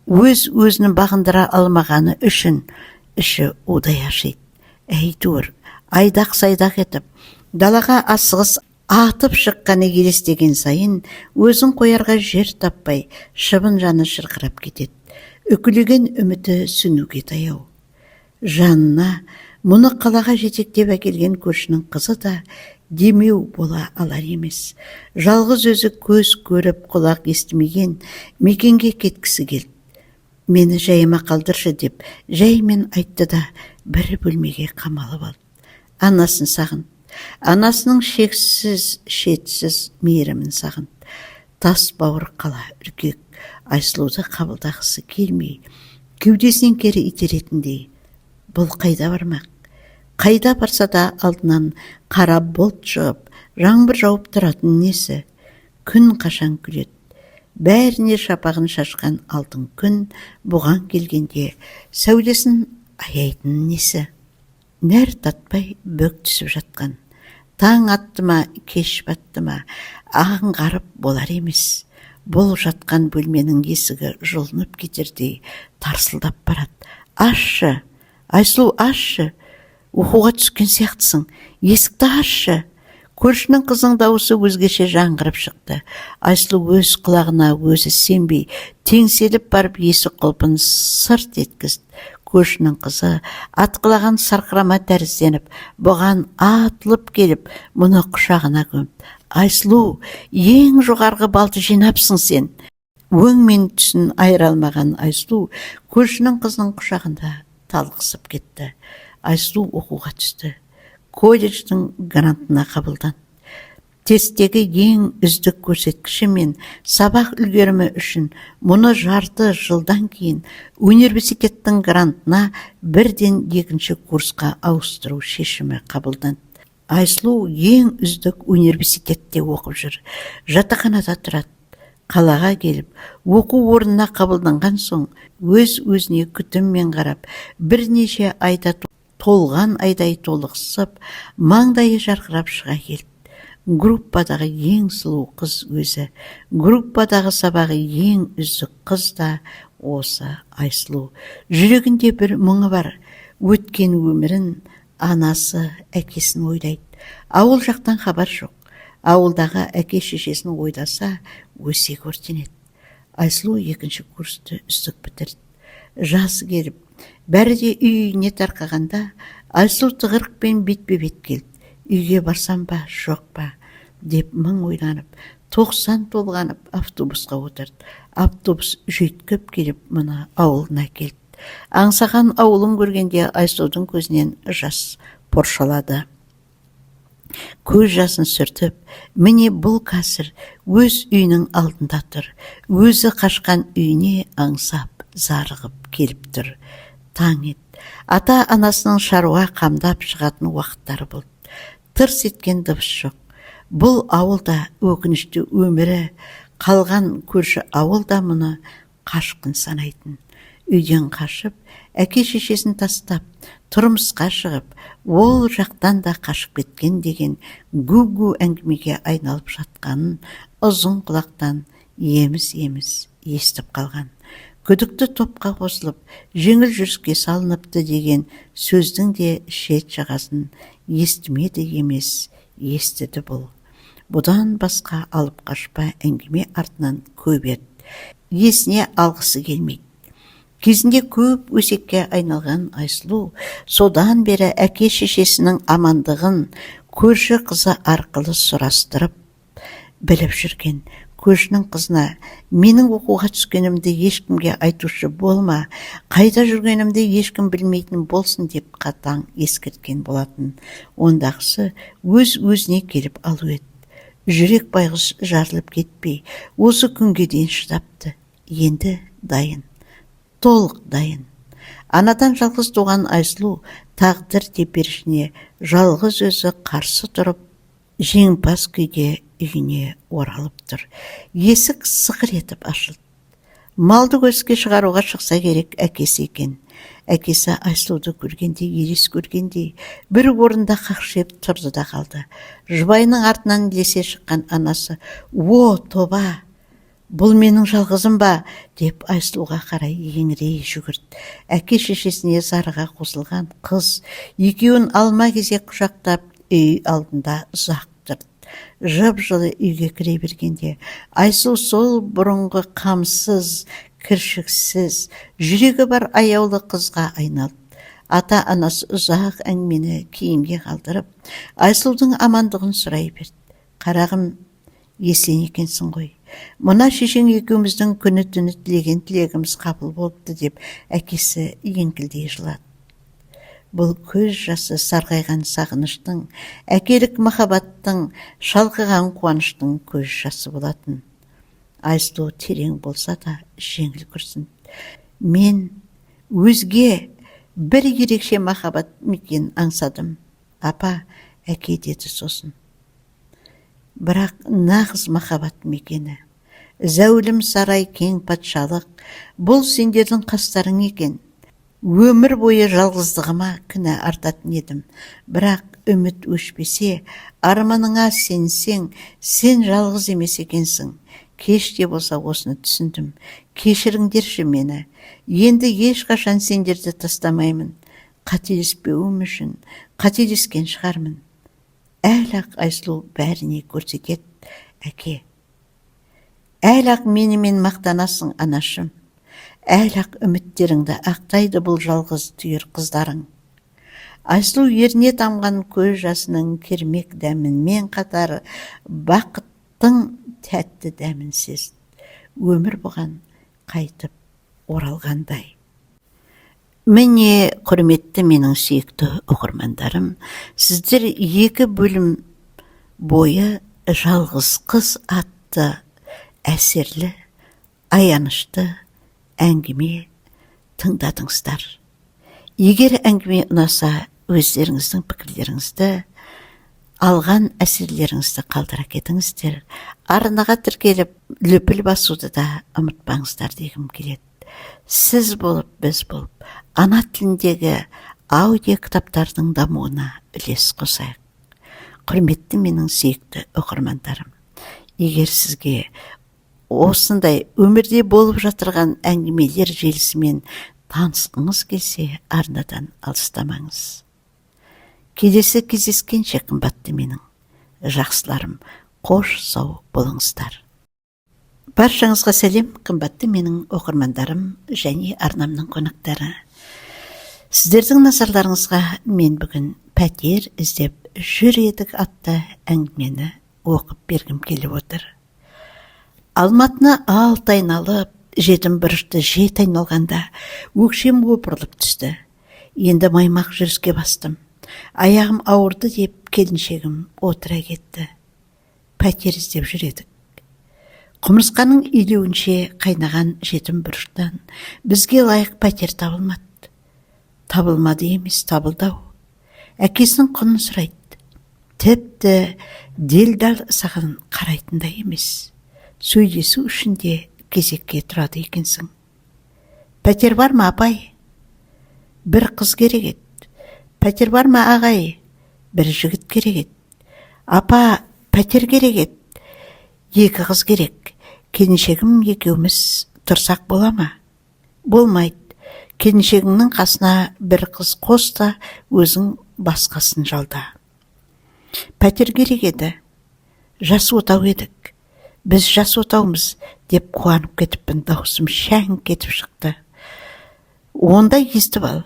өз-өзін бағындыра алмағаны үшін іші удай ашиды. Әйтеуір айдақ-сайдақ етіп, далаға асығыс атып шыққаны елестеген сайын өзін қоярға жер таппай, шыбын жаны шырқырап кетеді. Үкілеген үміті сөнуге таяу. Жанына мұны қалаға жетектеп әкелген көршінің қызы да демеу бола алар емес. Жалғыз өзі көз көріп, құлақ естімеген мекенге кеткісі келді. Мені жайыма қалдыршы деп жаймен айтты да бір бөлмеге қамалып алды. Анасын сағынды. Анасының шексіз, шетсіз мейірімін сағынды. Тас бауыр қала үркек Айсұлуды қабылдағысы келмей, кеудесінен кері итеретіндей. Бұл қайда бармақ? Қайда барса да алдынан қара бұлт шығып, жаңбыр жауып тұратын несі? Күн қашан күледі? Бәріне шапағын шашқан алтын күн бұған келгенде сәулесін аяйтын несі? Нәр татпай бөк түсіп жатқан. Таң атты ма, кеш батты ма, аңғарып болар емес. Бұл жатқан бөлменің есігі жұлынып кетердей тарсылдап барады. Ашшы, Айсұлу, ашшы, оқуға түскен сияқтысың, есікті ашшы. Көршінің қызының дауысы өзгеше жаңғырып шықты. Айсұлу өз құлағына өзі сенбей, теңселіп барып есік құлпын сырт еткізді. Көршінің қызы атқылаған сарқырама тәрізденіп, бұған атылып келіп, мұны құшағына көмді. Айсұлу, ең жоғарғы балды жинапсың сен. Өң мен түсін айыра алмаған Айсұлу көршінің қызының құшағында талықсып кетті. Айсұлу оқуға түсті. Колледждің грантына қабылданды. Тесттегі ең үздік көрсеткіші мен сабақ үлгерімі үшін мұны жарты жылдан кейін университеттің грантына бірден екінші курсқа ауыстыру шешімі қабылданды. Айсұлу ең үздік университетте оқып жүр. Жатақханада тұрады. Қалаға келіп, оқу орнына қабылданған соң өз-өзіне күтіммен қарап, бірнеше айда толған айдай толықсып, маңдайы жарқырап шыға келді. Группадағы ең сұлу қыз өзі, группадағы сабағы ең үздік қыз да осы Айсұлу. Жүрегінде бір мұңы бар, өткен өмірін, анасы, әкесін ойлайды. Ауыл жақтан хабар жоқ. Ауылдағы әке шешесін ойласа, өсек өртенеді. Айсұлу екінші курсты үздік бітірді. Жаз келіп, бәрі де үй-үйіне тарқағанда, Айсұлу тығырықпен бетпе-бет келді. Үйге барсам ба, жоқ па, деп мың ойланып, 90 толғанып автобусқа отырды. Автобус жүйткіп келіп мұны ауылына келді. Аңсаған ауылын көргенде Айсұлудың көзінен жас поршалады. Көз жасын сүртіп, міне бұл қазір өз үйінің алдында тұр. Өзі қашқан үйіне аңсап, зарығып келіп тұр. Таң ет. Ата-анасының шаруа қамдап шығатын уақыттары болды. Тырс еткен дыбыс жоқ. Бұл ауылда өкінішті өмірі қалған көрші ауыл да мұны қашқын санайтын. Үйден қашып, әке-шешесін тастап, тұрмысқа шығып, ол жақтан да қашып кеткен деген гу-гу әңгімеге айналып жатқанын ұзын құлақтан еміс-еміс естіп қалған. Күдікті топқа қосылып, жеңіл жүріске салыныпты деген сөздің де шет жағасын естімеді емес, естіді бұл. Бұдан басқа алып қашпа әңгіме артынан көп еді. Есіне алғысы келмейді. Кезінде көп өсекке айналған Айсұлу содан бері әке-шешесінің амандығын көрші қызы арқылы сұрастырып біліп жүрген. Көршінің қызына менің оқуға түскенімді ешкімге айтушы болма, қайда жүргенімді ешкім білмейтін болсын деп қатаң ескерткен болатын. Ондағысы өз-өзіне келіп алу еді. Жүрек байғұс жарылып кетпей, осы күнге дейін шыдапты. Енді дайын. Толық дайын. Анадан жалғыз туған Айсұлу тағдыр теперішіне жалғыз өзі қарсы тұрып, жеңімпаз күйде үйіне оралып тұр. Есік сықыр етіп ашылды. Малды көшке шығаруға шықса керек, әкесі екен. Әкесі Айсұлуды көргенде, елес көргендей, бір орында қақшиып тұрды да қалды. Жұбайының артынан ілесе шыққан анасы, «О, тоба! Бұл менің жалғызым ба?» деп Айсұлуға қарай еңірей жүгірді. Әке шешесіне зарыға қосылған қыз екеуін алма-кезек құшақтап үй алдында ұзақ тұрды. Жып-жылы үйге кіре бергенде Айсұлу сол бұрынғы қамсыз, кіршіксіз, жүрегі бар аяулы қызға айналды. Ата-анасы ұзақ әңгімені кейінге қалдырып, Айсұлудың амандығын сұрай берді. Қарағым, есен екенсің ғой. Мына шешең екеуміздің күні-түні тілеген тілегіміз қабыл болыпты деп әкесі еңкілдей жылады. Бұл көз жасы сарғайған сағыныштың, әкелік махаббаттың, шалқыған қуаныштың көз жасы болатын. Айсұлу терең болса да жеңіл күрсінді. Мен өзге бір ерекше махаббат мекен аңсадым. Апа, әке деді сосын. Бірақ нағыз махаббат мекені. Зәулім сарай кең патшалық, бұл сендердің қастарың екен. Өмір бойы жалғыздығыма кінә артатын едім. Бірақ үміт өшпесе, арманыңа сенсең, сен жалғыз емес екенсің. Кеш те болса осыны түсіндім. Кешіріңдерші мені. Енді ешқашан сендерді тастамаймын. Қателеспеуім үшін қателескен шығармын. Әлі-ақ Айсұлу бәріне көрсетеді, әке. Әлі-ақ менімен мақтанасың, анашым. Әлі-ақ үміттеріңді ақтайды бұл жалғыз түйір қыздарың. Айсұлу еріне тамған көз жасының кермек дәмімен қатар бақыттың тәтті дәмін сезді. Өмір бұған қайтып оралғандай. Міне, құрметті менің сүйікті оқырмандарым, сіздер екі бөлім бойы Жалғыз қыз атты әсерлі, аянышты әңгіме тыңдадыңыздар. Егер әңгіме ұнаса, өздеріңіздің пікірлеріңізді, алған әсерлеріңізді қалдыра кетіңіздер. Арнаға тіркеліп, лүпіл басуды да ұмытпаңыздар дегім келеді. Сіз болып, біз болып, ана тіліндегі аудио кітаптардың дамуына үлес қосайық. Құрметті менің сүйікті оқырмандарым, егер сізге осындай өмірде болып жатырған әңгімелер желісімен танысқыңыз келсе, арнадан алыстамаңыз. Келесі кездескенше, қымбатты менің жақсыларым, қош сау болыңыздар. Баршаңызға сәлем, қымбатты менің оқырмандарым және арнамның қонақтары. Сіздердің назарларыңызға мен бүгін Пәтер іздеп жүр едік атты әңгімені оқып бергім келіп отыр. Алматыны алты айналып, жетім бұрышты жеті айналғанда өкшем опырылып түсті. Енді маймақ жүріске бастым. Аяғым ауырды деп келіншегім отыра кетті. Пәтер іздеп жүр едік. Құмырсқаның илеуінше қайнаған жетім бұрыштан бізге лайық пәтер табылмады. Табылмады емес, табылды-ау. Әкесінің құнын сұрайды. Тіпті делдал саған қарайтындай емес. Сөйлесу үшін де кезекке тұрады екенсің. Пәтер бар ма, апай? Бір қыз керек еді. Пәтер бар ма, ағай? Бір жігіт керек еді. Апа, пәтер керек еді. Екі қыз керек. Келіншегім екеуміз тұрсақ бола ма? Болмайды. Келіншегіңнің қасына бір қыз қос та, өзің басқасын жалда. Пәтер керек еді. Жас отау едік. Біз жас отаумыз, деп қуанып кетіппін, даусым шәңк етіп шықты. Онда естіп ал.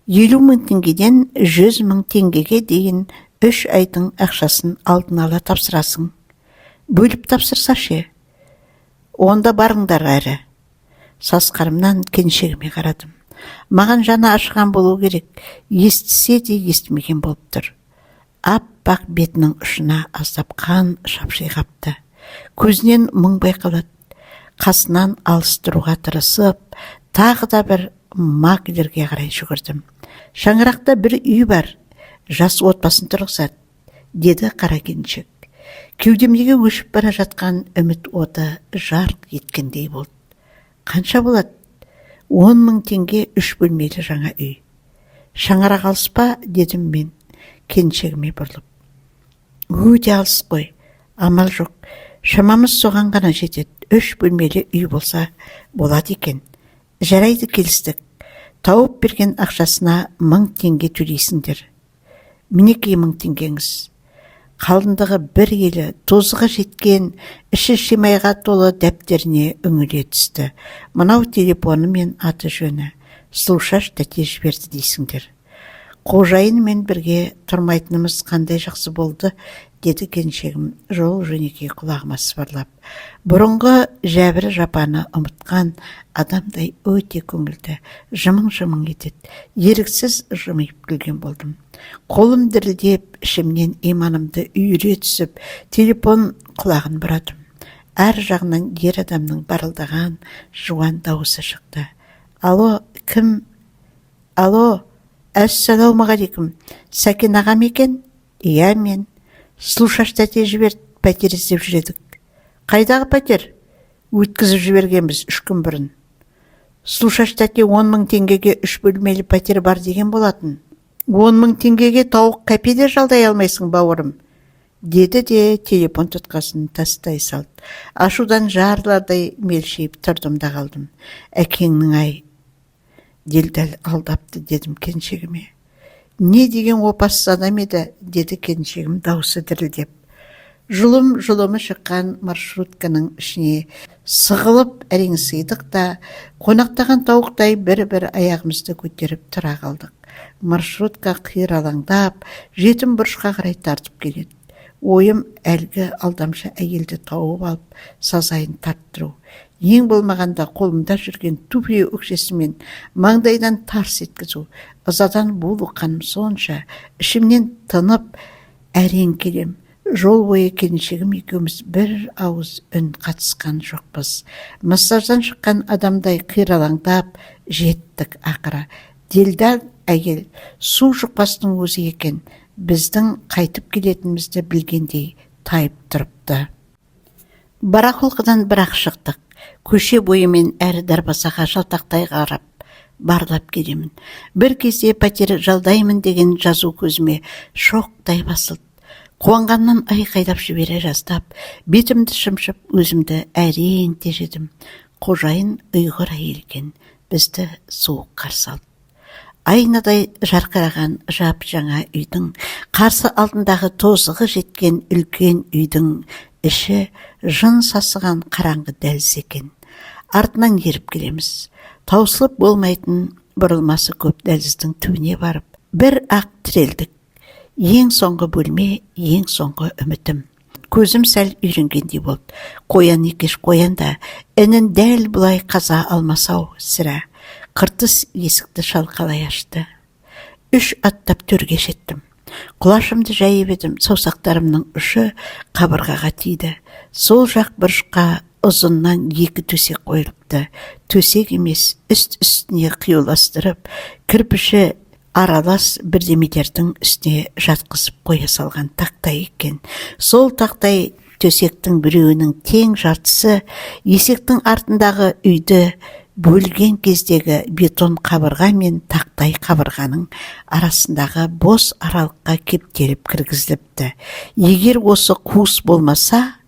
50 000 теңгеден 100 000 теңгеге дейін 3 айдың ақшасын алдын ала тапсырасың. Бөліп тапсырса ше? Онда барыңдар әрі. Сасқанымнан келіншегіме қарадым. Маған жаны ашыған болу керек, естісе де естімеген болып тұр. Аппақ бетінің ұшына аздап қан шапши қапты. Көзінен мұң байқалады. Қасынан алыс тұруға тырысып, тағы да бір маклерге қарай жүгірдім. Шаңырақта бір үй бар, жас отбасын тұрғызады, деді қара келіншек. Кеудемдегі өшіп бара жатқан үміт оты жарқ еткендей болды. Қанша болады? 10 000 теңге, үш бөлмелі жаңа үй. Шаңырақ алыс па? дедім мен келіншегіме бұрылып. Өте алыс қой, амал жоқ, шамамыз соған ғана жетеді. Үш бөлмелі үй болса болады екен. Жарайды, келістік. Тауып берген ақшасына 1000 теңге төлейсіңдер. Мінекей, 1000 теңгеңіз. Қалыңдығы бір елі, тозығы жеткен, іші шимайға толы дәптеріне үңіле түсті. Мынау телефоны мен аты жөні. Сұлушаш тәте жіберді дейсіңдер. Қожайынмен бірге тұрмайтынымыз қандай жақсы болды, деді келіншегім жол жөнекей құлағыма сыбырлап. Бұрынғы жәбір жапаны ұмытқан адамдай өте көңілді жымың жымың етеді. Еріксіз жымиып күлген болдым. Қолым дірілдеп, ішімнен иманымды үйіре түсіп, телефон құлағын бұрадым. Әр жағынан ер адамның барылдаған жуан дауысы шықты. Алло, кім? Алло, ассалаумағалейкум, Сәкен ағам екен? Иә, мен. Сұлушаш тәте жіберді, пәтер іздеп жүр едік. Қайдағы пәтер? Өткізіп жібергенбіз 3 күн бұрын. Сұлушаш тәте 10 000 теңгеге үш бөлмелі пәтер бар деген болатын. 10 000 теңгеге тауық кәпе де жалдай алмайсың, бауырым, деді де телефон тұтқасын тастай салды. Ашудан жарылардай мелшиіп тұрдым да қалдым. Әкеңнің ай, делдал алдапты, дедім келіншегіме. Не деген опасыз адам еді, деді келіншегім даусы дірілдеп. Жұлым жұлымы шыққан маршрутканың ішіне сығылып әрең сыйдық та, қонақтаған тауықтай бір бір аяғымызды көтеріп тұра қалдық. Маршрутка қиралаңдап жетім бұрышқа қарай тартып келеді. Ойым әлгі алдамшы әйелді тауып алып, сазайын тарттыру, ең болмағанда қолымда жүрген туфли өкшесімен маңдайдан тарс еткізу. Ызадан булыққаным сонша, ішімнен тынып әрең келем. Жол бойы келіншегім екеуміз бір ауыз үн қатысқан жоқпыз. Массаждан шыққан адамдай қиралаңдап жеттік ақыры. Делдал әйел су жұқпастың өзі екен. Біздің қайтып келетінімізді білгендей тайып тұрыпты. Барахолкадан бір-ақ шықтық. Көше бойымен әр дарбазаға жалтақтай қарап, барлап келемін. Бір кезде пәтер жалдаймын деген жазу көзіме шоқтай басылды. Қуанғаннан айқайлап жібере жаздап, бетімді шымшып, өзімді әрең тежедім. Қожайын ұйғыр әйел екен, бізді суық қарсы алды. Айнадай жарқыраған жап жаңа үйдің қарсы алдындағы тозығы жеткен үлкен үйдің іші жын сасыған қараңғы дәліз екен. Артынан еріп келеміз. Таусылып болмайтын бұрылмасы көп дәліздің түбіне барып бір ақ тірелдік. Ең соңғы бөлме, ең соңғы үмітім. Көзім сәл үйренгендей болды. Қоян екеш қоян да інін дәл бұлай қаза алмас-ау, сірә. Қыртыс есікті шалқалай ашты. Үш аттап төрге жеттім. Құлашымды жайып едім, саусақтарымның ұшы қабырғаға тиді. Сол жақ бұрышқа ұзыннан екі төсек қойылыпты. Төсек емес, үст үстіне қиюластырып, кірпіші аралас бірдемелердің үстіне жатқызып қоя салған тақтай екен. Сол тақтай төсектің біреуінің тең жартысы есектің артындағы үйді Бөлген кездегі бетон қабырға мен тақтай қабырғаның арасындағы бос аралыққа кептеліп кіргізіліпті. Егер осы қуыс болмаса,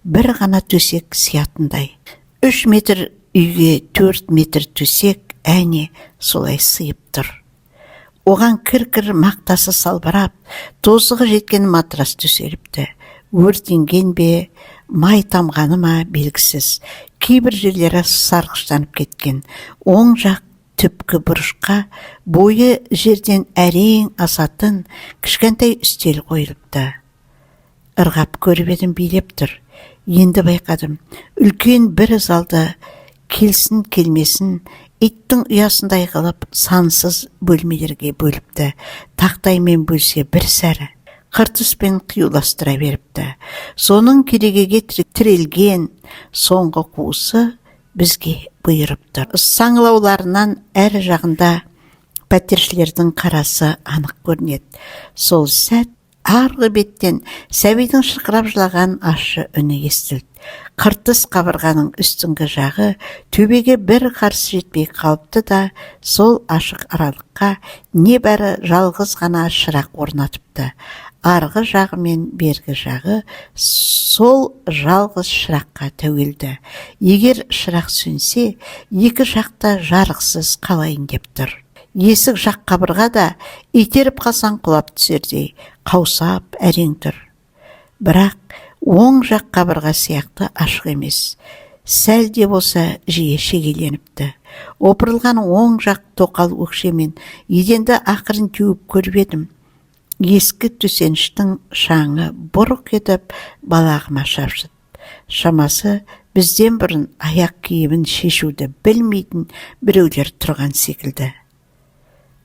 бір ғана төсек сиятындай. 3 метр үйге 4 метр төсек әне солай сыйып тұр. Оған кір-кір мақтасы салбырап, тозығы жеткен матрас төселіпті. Өртенген бе, май тамғаны ма, белгісіз, кейбір жерлері сарғыштанып кеткен. Оң жақ түпкі бұрышқа бойы жерден әрең асатын кішкентай үстел қойылыпты. Ырғап көріп едім, билеп тұр. Енді байқадым, үлкен бір залды келсін келмесін иттің ұясындай қылып сансыз бөлмелерге бөліпті. Тақтаймен бөлсе бір сәрі, қыртыспен қиюластыра беріпті. Соның керегеге тірелген соңғы қуысы бізге бұйырып тұр. Саңылауларынан әр жағында пәтершілердің қарасы анық көрінеді. Сол сәт арғы беттен сәбидің шырқырап жылаған ащы үні естілді. Қыртыс қабырғаның үстіңгі жағы төбеге бір қарыс жетпей қалыпты да, сол ашық аралыққа небәрі жалғыз ғана шырақ орнатыпты. Арғы жағы мен бергі жағы сол жалғыз шыраққа тәуелді. Егер шырақ сөнсе, екі жақта жарықсыз қалайын деп тұр. Есік жақ қабырға да итеріп қалсаң құлап түсердей қаусап әрең тұр. Бірақ оң жақ қабырға сияқты ашық емес, сәл де болса жиі шегеленіпті. Опырылған оң жақ тоқал өкшемен еденді ақырын теуіп көріп едім, ескі төсеніштің шаңы бұрқ етіп балағыма шапшыды. Шамасы, бізден бұрын аяқ киімін шешуді білмейтін біреулер тұрған секілді.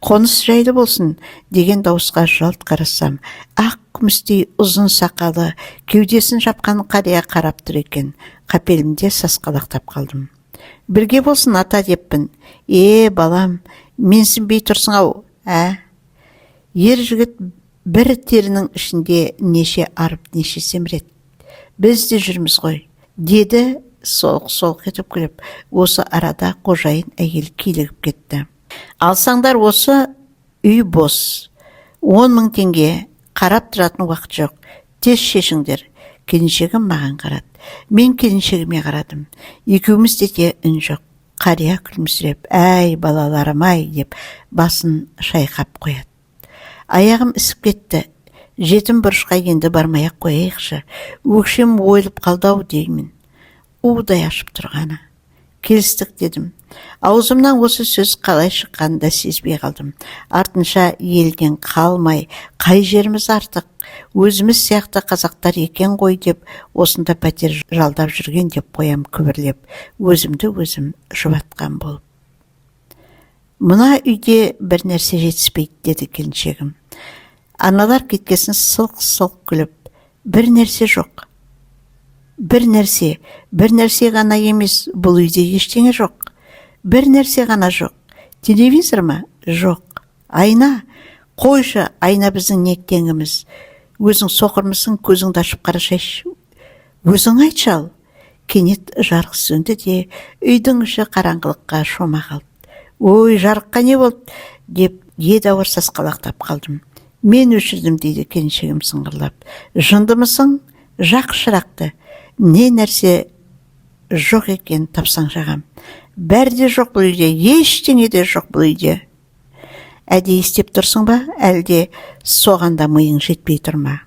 «Қоныс жайлы болсын!» деген дауысқа жалт қарасам, ақ күмістей ұзын сақалы кеудесін жапқан қария қарап тұр екен. Қапелімде сасқалақтап қалдым. «Бірге болсын, ата!» деппін. «Е, балам, менсінбей тұрсың-ау, ә? Ер жігіт бір терінің ішінде неше арып, неше семіреді. Біз де жүрміз ғой», – деді солқ-солқ етіп күліп. Осы арада қожайын әйел килігіп кетті: «Алсаңдар, осы үй бос. 10 000 теңге. Қарап тұратын уақыт жоқ, тез шешіңдер». Келіншегім маған қарады, мен келіншегіме қарадым. Екеумізде де үн жоқ. Қария күлімсіреп: «Әй, балаларым-ай», – деп басын шайқап қояды. Аяғым ісіп кетті. Жетім бұрышқа енді бармай-ақ қояйықшы, өкшем ойылып қалды-ау деймін, удай ашып тұрғаны. «Келістік», – дедім. Аузымнан осы сөз қалай шыққанын да сезбей қалдым. Артынша елден қалмай қай жеріміз артық, өзіміз сияқты қазақтар екен ғой деп осында пәтер жалдап жүрген деп қоям күбірлеп, өзімді өзім жұбатқан болып. «Мына үйде бір нәрсе жетіспейді», – деді келіншегім аналар кеткесін сылқ-сылқ күліп. «Бір нәрсе жоқ. Бір нәрсе, бір нәрсе ғана емес, бұл үйде ештеңе жоқ. Бір нәрсе ғана жоқ. Телевизор ма? Жоқ. Айна? Қойшы, айна біздің не теңіміз? Өзің соқырмысың? Көзіңді ашып қарашайшы. Өзің айтшы ал». Кенет жарық сөнді де, үйдің іші қараңғылыққа шома қалды. «Ой, жарыққа не болды?» деп едәуір сасқалақтап қалдым. «Мен өшірдім», – дейді келіншегім сыңғырлап. «Жындымысың? Жақ шырақты. Не нәрсе жоқ екен, тапсаң жағам. Бәрі де жоқ бұл үйде, ештеңе де жоқ бұл үйде. Әдейі істеп тұрсың ба, әлде соған да миың жетпей тұр ма?»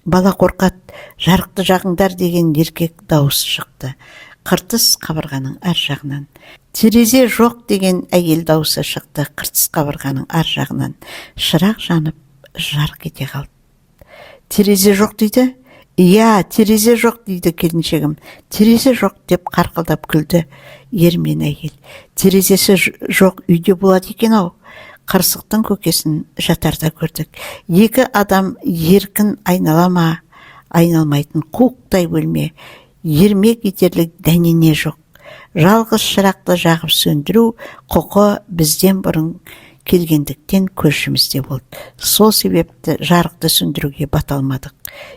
«Бала қорқады, жарықты жағыңдар», – деген еркек дауысы шықты қыртыс қабырғаның ар жағынан. «Терезе жоқ», – деген әйел дауысы шықты қыртыс қабырғаның ар жағынан. Шырақ жанып, жарқ ете қалды. «Терезе жоқ дейді? Иә, терезе жоқ», – дейді келіншегім. «Терезе жоқ», – деп қарқылдап күлді ер мен әйел. Терезесі жоқ үйде болады екен-ау. Қырсықтың көкесін жатарда көрдік. Екі адам еркін айнала ма, айналмайтын қуықтай бөлме. Ермек етерлік дәнене жоқ. Жалғыз шырақты жағып сөндіру құқы бізден бұрын келгендіктен көршімізде болды. Сол себепті жарықты сөндіруге бата алмадық.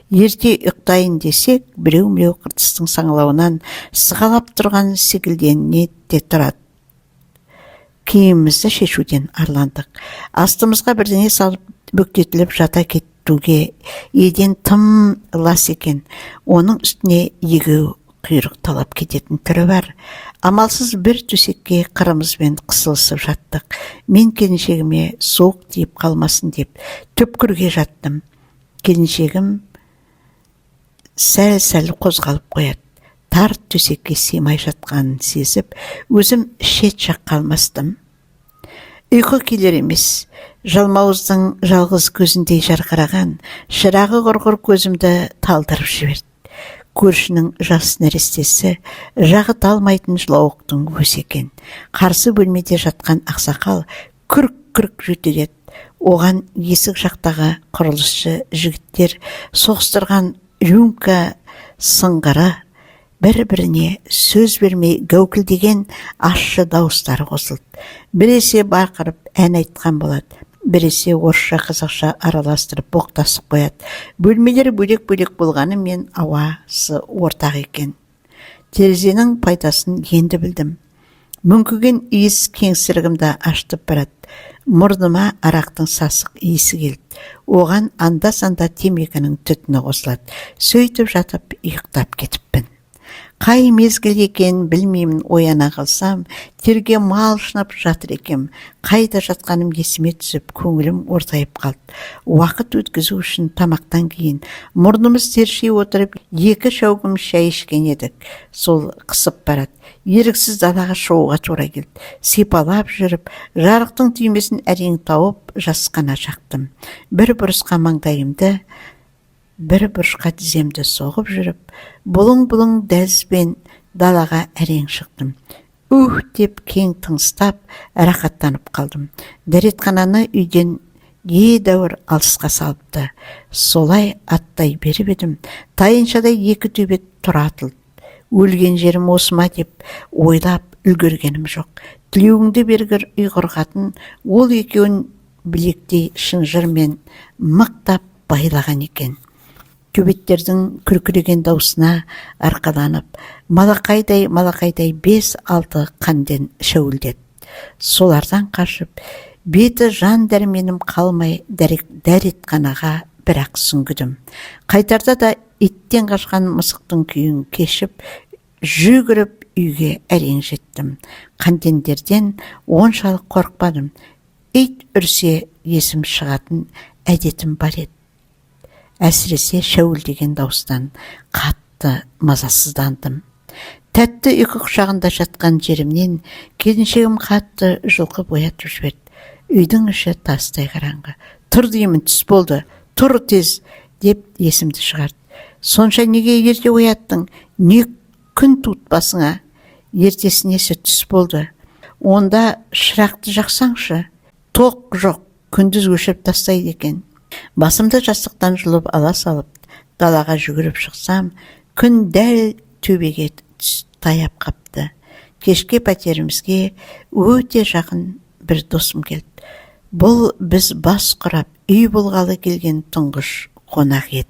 Ерте ұйықтайын десек, біреу-міреу қыртыстың саңылауынан сығалап тұрған секілденеді де тұрады. Киімімізді шешуден арландық. Астымызға бірдеңе салып бүктетіліп жата кетуге еден тым лас екен. Оның үстіне егеу құйрық талап кететін түрі бар. Амалсыз бір төсекке қырымызбен қысылысып жаттық. Мен келіншегіме суық тиіп қалмасын деп түпкірге жаттым. Келіншегім сәл-сәл қозғалып қояды. Тар төсекке сыймай жатқанын сезіп, өзім шет жаққа алмастым. Ұйқы келер емес. Жалмауыздың жалғыз көзіндей жарқыраған шырағы құрғыр көзімді талдырып жіберді. Көршінің жас нәрестесі жағы талмайтын жылауықтың өзі екен. Қарсы бөлмеде жатқан ақсақал күрк-күрк жөтеледі. Оған есік жақтағы құрылысшы жігіттер соғыстырған рюмка сыңғыры, бір-біріне сөз бермей гәукілдеген ащы дауыстары қосылды. Біресе бақырып ән айтқан болады, біресе орысша қазақша араластырып боқтасып қояды. Бөлмелер бөлек-бөлек болғанымен ауасы ортақ екен. Терезенің пайдасын енді білдім. Мүңкіген иіс кеңсірігімді ашытып барады. Мұрныма арақтың сасық иісі келді. Оған анда-санда темекінің түтіні қосылады. Сөйтіп жатып ұйықтап кетіппін. Қай мезгіл екенін білмеймін, ояна қалсам, терге малшынып жатыр екем. Қайда жатқаным есіме түсіп, көңілім ортайып қалды. Уақыт өткізу үшін тамақтан кейін мұрнымыз терши отырып, екі шәугім шай ішкен едік. Сол қысып барады. Еріксіз далаға шығуға тура келді. Сипалап жүріп, жарықтың түймесін әрең тауып, жасқана жақтым. Бір бұрышқа маңдайымды, бір бұрышқа тіземді соғып жүріп, бұлың-бұлың дәлізбен далаға әрең шықтым. Уһ деп кең тыныстап, рахаттанып қалдым. Дәретхананы үйден едәуір алысқа салыпты. Солай аттай беріп едім, тайыншадай екі төбет тұра атылды. Өлген жерім осы ма деп ойлап үлгергенім жоқ. Тілеуіңді бергір ұйғыр қатын ол екеуін білектей шынжырмен мықтап байлаған екен. Төбеттердің күркіреген даусына арқаланып, малақайдай-малақайдай 5-6 қанден шәуілдеді. Солардан қашып, беті жан дәрменім қалмай дәретханаға бірақ сүңгідім. Қайтарда да иттен қашқан мысықтың күйін кешіп, жүгіріп үйге әрең жеттім. Қандендерден оншалық қорықпадым. Ит үрсе есім шығатын әдетім бар еді. Әсіресе шәуілдеген дауыстан қатты мазасыздандым. Тәтті ұйқы құшағында жатқан жерімнен келіншегім қатты жұлқып оятып жіберді. Үйдің іші тастай қараңғы. Тұр деймін, түс болды, тұр тез деп есімді шығарды. Сонша неге ерте ояттың? Не күн туытпасыңа? Ертесінесі түс болды. Онда шырақты жақсаңшы. Тоқ жоқ, күндіз өшіріп тастайды екен. Басымды жастықтан жұлып ала салып, далаға жүгіріп шықсам, күн дәл төбеге таяп қапты. Кешке пәтерімізге өте жақын бір досым келді. Бұл біз бас құрап, үй болғалы келген тұңғыш қонақ еді.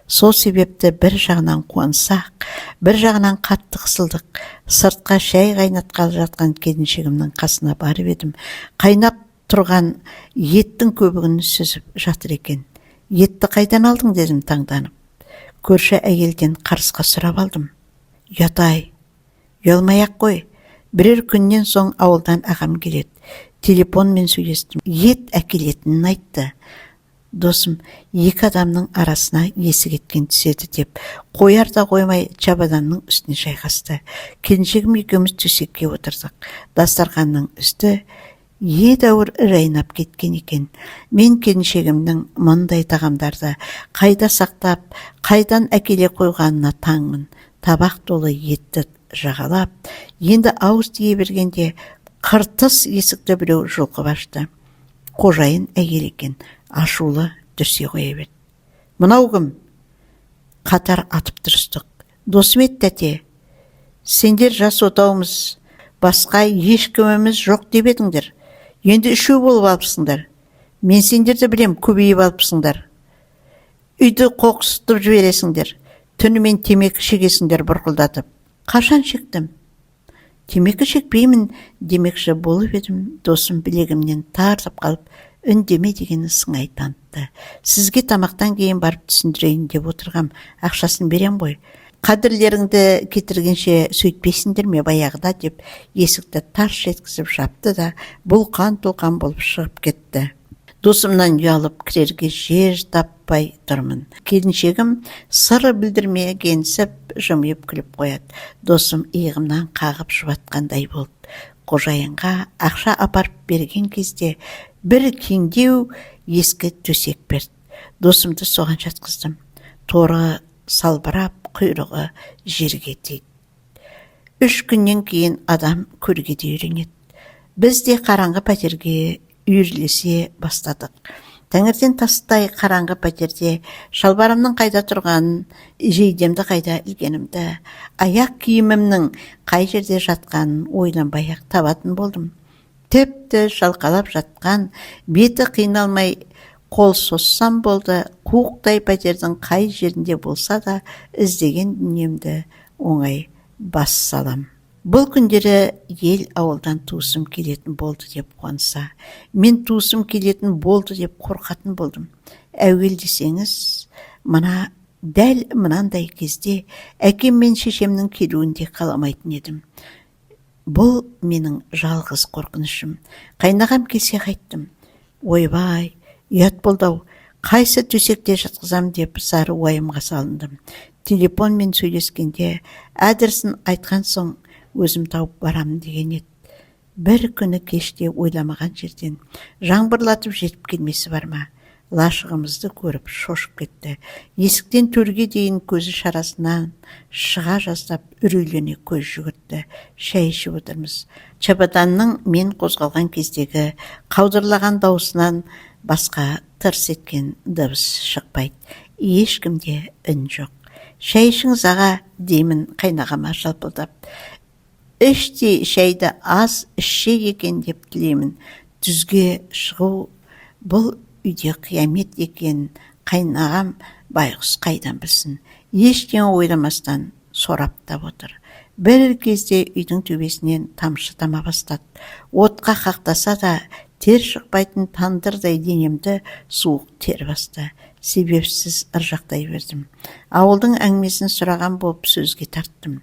Сол себепті бір жағынан қуансақ, бір жағынан қатты қысылдық. Сыртқа шай қайнатқалы жатқан келіншегімнің қасына барып едім, қайнап тұрған еттің көбігін сүзіп жатыр екен. Етті қайдан алдың дедім таңданып. Көрші әйелден қарызға сұрап алдым. Ұят-ай, ұялмай-ақ қой. Бірер күннен соң ауылдан ағам келеді. Телефонмен сөйлестім. Ет әкелетінін айтты. Досым, екі адамның арасына есі кеткен түседі деп, қояр да қоймай чабаданның үстіне жайғасты. Келіншегім екеуміз төсекке отырдық. Дастарханның үсті едәуір жайнап кеткен екен. Мен келіншегімнің мұндай тағамдарды қайда сақтап, қайдан әкеле қойғанына таңмын. Табақ толы етті жағалап, енді ауыз тие бергенде қыртыс есікті біреу жұлқып ашты. Қожайын әйел екен, ашулы дүрсе қоя берді. Мынау кім? Қатар атып тұрыстық. Досым ет тәте, сендер жас отауымыз, басқа ешкіміміз жоқ деп едіңдер. Енді үшеу болып алыпсыңдар. Мен сендерді білем, көбейіп алыпсыңдар. Үйді қоқсытып жібересіңдер. Түнімен темекі шегесіңдер бұрқылдатып. Қашан шектім? Темекі шекпеймін демекші болып едім, досым білегімнен тартып қалып, үндеме деген сыңай танытты. Сізге тамақтан кейін барып түсіндірейін деп отырғам, ақшасын берем ғой. Қадірлеріңді кетіргенше сөйтпейсіңдер ме баяғыда деп есікті тарс еткізіп жапты да, бұлқан-тұлқан болып шығып кетті. Досымнан ұялып кірерге жер таппай тұрмын. Келіншегім сыр білдірмегенсіп жымиып күліп қояды. Досым иығымнан қағып жұбатқандай болды. Қожайынға ақша апарып берген кезде бір кеңдеу ескі төсек берді. Досымды соған жатқыздым. Торы салбырап, құйрығы жерге тиді. 3 күннен кейін адам көрге де үйренеді. Біз де қараңғы пәтерге үйірлесе бастадық. Таңертең тастай қараңғы пәтерде шалбарымның қайда тұрғанын, жейдемді қайда ілгенімді, аяқ киімімнің қай жерде жатқанын ойланбай-ақ табатын болдым. Тіпті шалқалап жатқан беті қиналмай қол созсам болды, қуықтай пәтердің қай жерінде болса да іздеген дүниемді оңай бас салам. Бұл күндері ел ауылдан туысым келетін болды деп қуанса, мен туысым келетін болды деп қорқатын болдым. Әуел десеңіз, мына дәл мынандай кезде әкем мен шешемнің келуін де қаламайтын едім. Бұл менің жалғыз қорқынышым. Қайнағам келсе қайттым. Ойбай, ұят болды-ау, қайсы төсекте жатқызам деп сары уайымға салындым. Телефонмен сөйлескенде адресін айтқан соң өзім тауып барамын деген еді. Бір күні кеште ойламаған жерден жаңбырлатып жетіп келмесі бар ма? Лашығымызды көріп шошып кетті. Есіктен төрге дейін көзі шарасынан шыға жаздап үрейлене көз жүгіртті. Шай ішіп отырмыз. Чабаданның мен қозғалған кездегі қаудырлаған дауысынан басқа тырс еткен дыбыс шықпайды. Ешкімде үн жоқ. Шай ішіңіз аға, деймін қайнағама жалпылдап. Іштей шайды аз ішсе екен деп тілеймін. Түзге шығу бұл үйде қиямет екен, қайнағам байғұс қайдан білсін. Ештеңе ойламастан сораптап отыр. Бір кезде үйдің төбесінен тамшы тама бастады. Отқа қақтаса да тер шықпайтын тандырдай денемді суық тер басты. Себепсіз ыржақтай бердім. Ауылдың әңгімесін сұраған болып сөзге тарттым.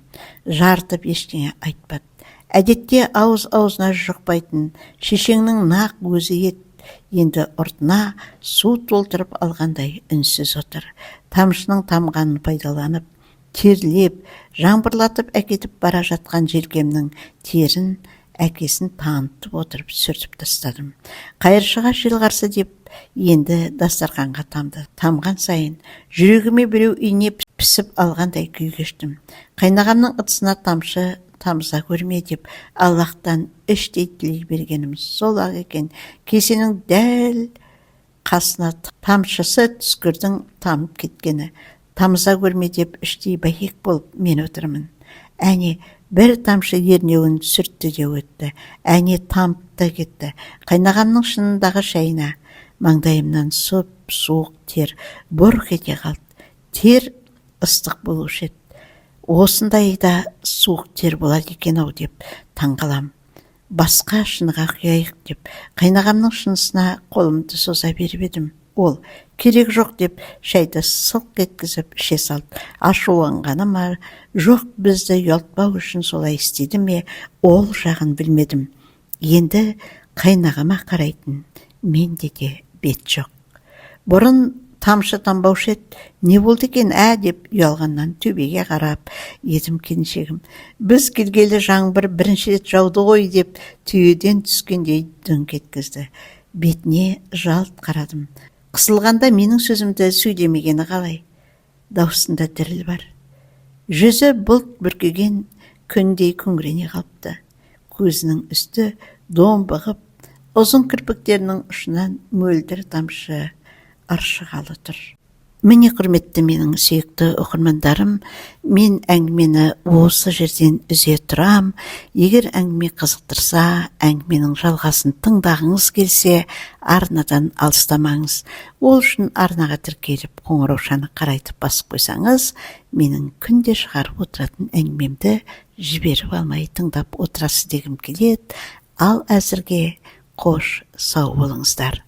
Жартып ештеңе айтпады. Әдетте ауыз-аузына жұқпайтын шешеңнің нақ өзі ет. Енді ұртына су толтырып алғандай үнсіз отыр. Тамшының тамғанын пайдаланып, терлеп, жаңбырлатып әкетіп бара жатқан желкемнің терін әкесін танытып отырып сүртіп тастадым. Қайыршыға жел қарсы деп енді дастарханға тамды. Тамған сайын жүрегіме біреу ине пісіп алғандай күй кештім. Қайнағамның ыдысына тамшы тамыза көрме деп Аллахтан іштей тілей бергенім сол-ақ екен. Кесенің дәл қасына тамшысы түскірдің тамып кеткені. Тамыза көрме деп іштей бәйек болып мен отырмын. Әне бір тамшы ернеуін сүртті де өтті. Әне тамып та кетті. Қайнағамның шынындағы шайына маңдайымнан сұп-суық тер бұрқ ете қалды. Тер ыстық болушы еді. Осындай да суық тер болады екен-ау деп таңғалам. Басқа шыныға құяйық деп қайнағамның шынысына қолымды соза беріп едім. Ол керек жоқ деп шайды сылқ еткізіп іше салды. Ашуланғаны ма, жоқ бізді ұялтпау үшін солай істеді ме, ол жағын білмедім. Енді қайнағама қарайтын менде де бет жоқ. Бұрын тамшы тамбаушы еді, не болды екен ә деп ұялғаннан төбеге қарап едім келіншегім. Біз келгелі жаңбыр бірінші рет жауды ғой деп түйеден түскендей дүңк еткізді. Бетіне жалт қарадым. Қысылғанда менің сөзімді сөйлемегені қалай? Даусында діріл бар. Жүзі бұлт бүркеген күндей күңірене қалыпты. Көзінің үсті домбығып, ұзын кірпіктерінің ұшынан мөлдір тамшы ыршығалы тұр. Міне, құрметті менің сүйікті оқырмандарым, мен әңгімені осы жерден үзе тұрам. Егер әңгіме қызықтырса, әңгіменің жалғасын тыңдағыңыз келсе, арнадан алыстамаңыз. Ол үшін арнаға тіркеліп, қоңыраушаны қарайтып басып қойсаңыз, менің күнде шығарып отыратын әңгімемді жіберіп алмай тыңдап отырасыз дегім келеді. Ал әзірге қош, сау болыңыздар.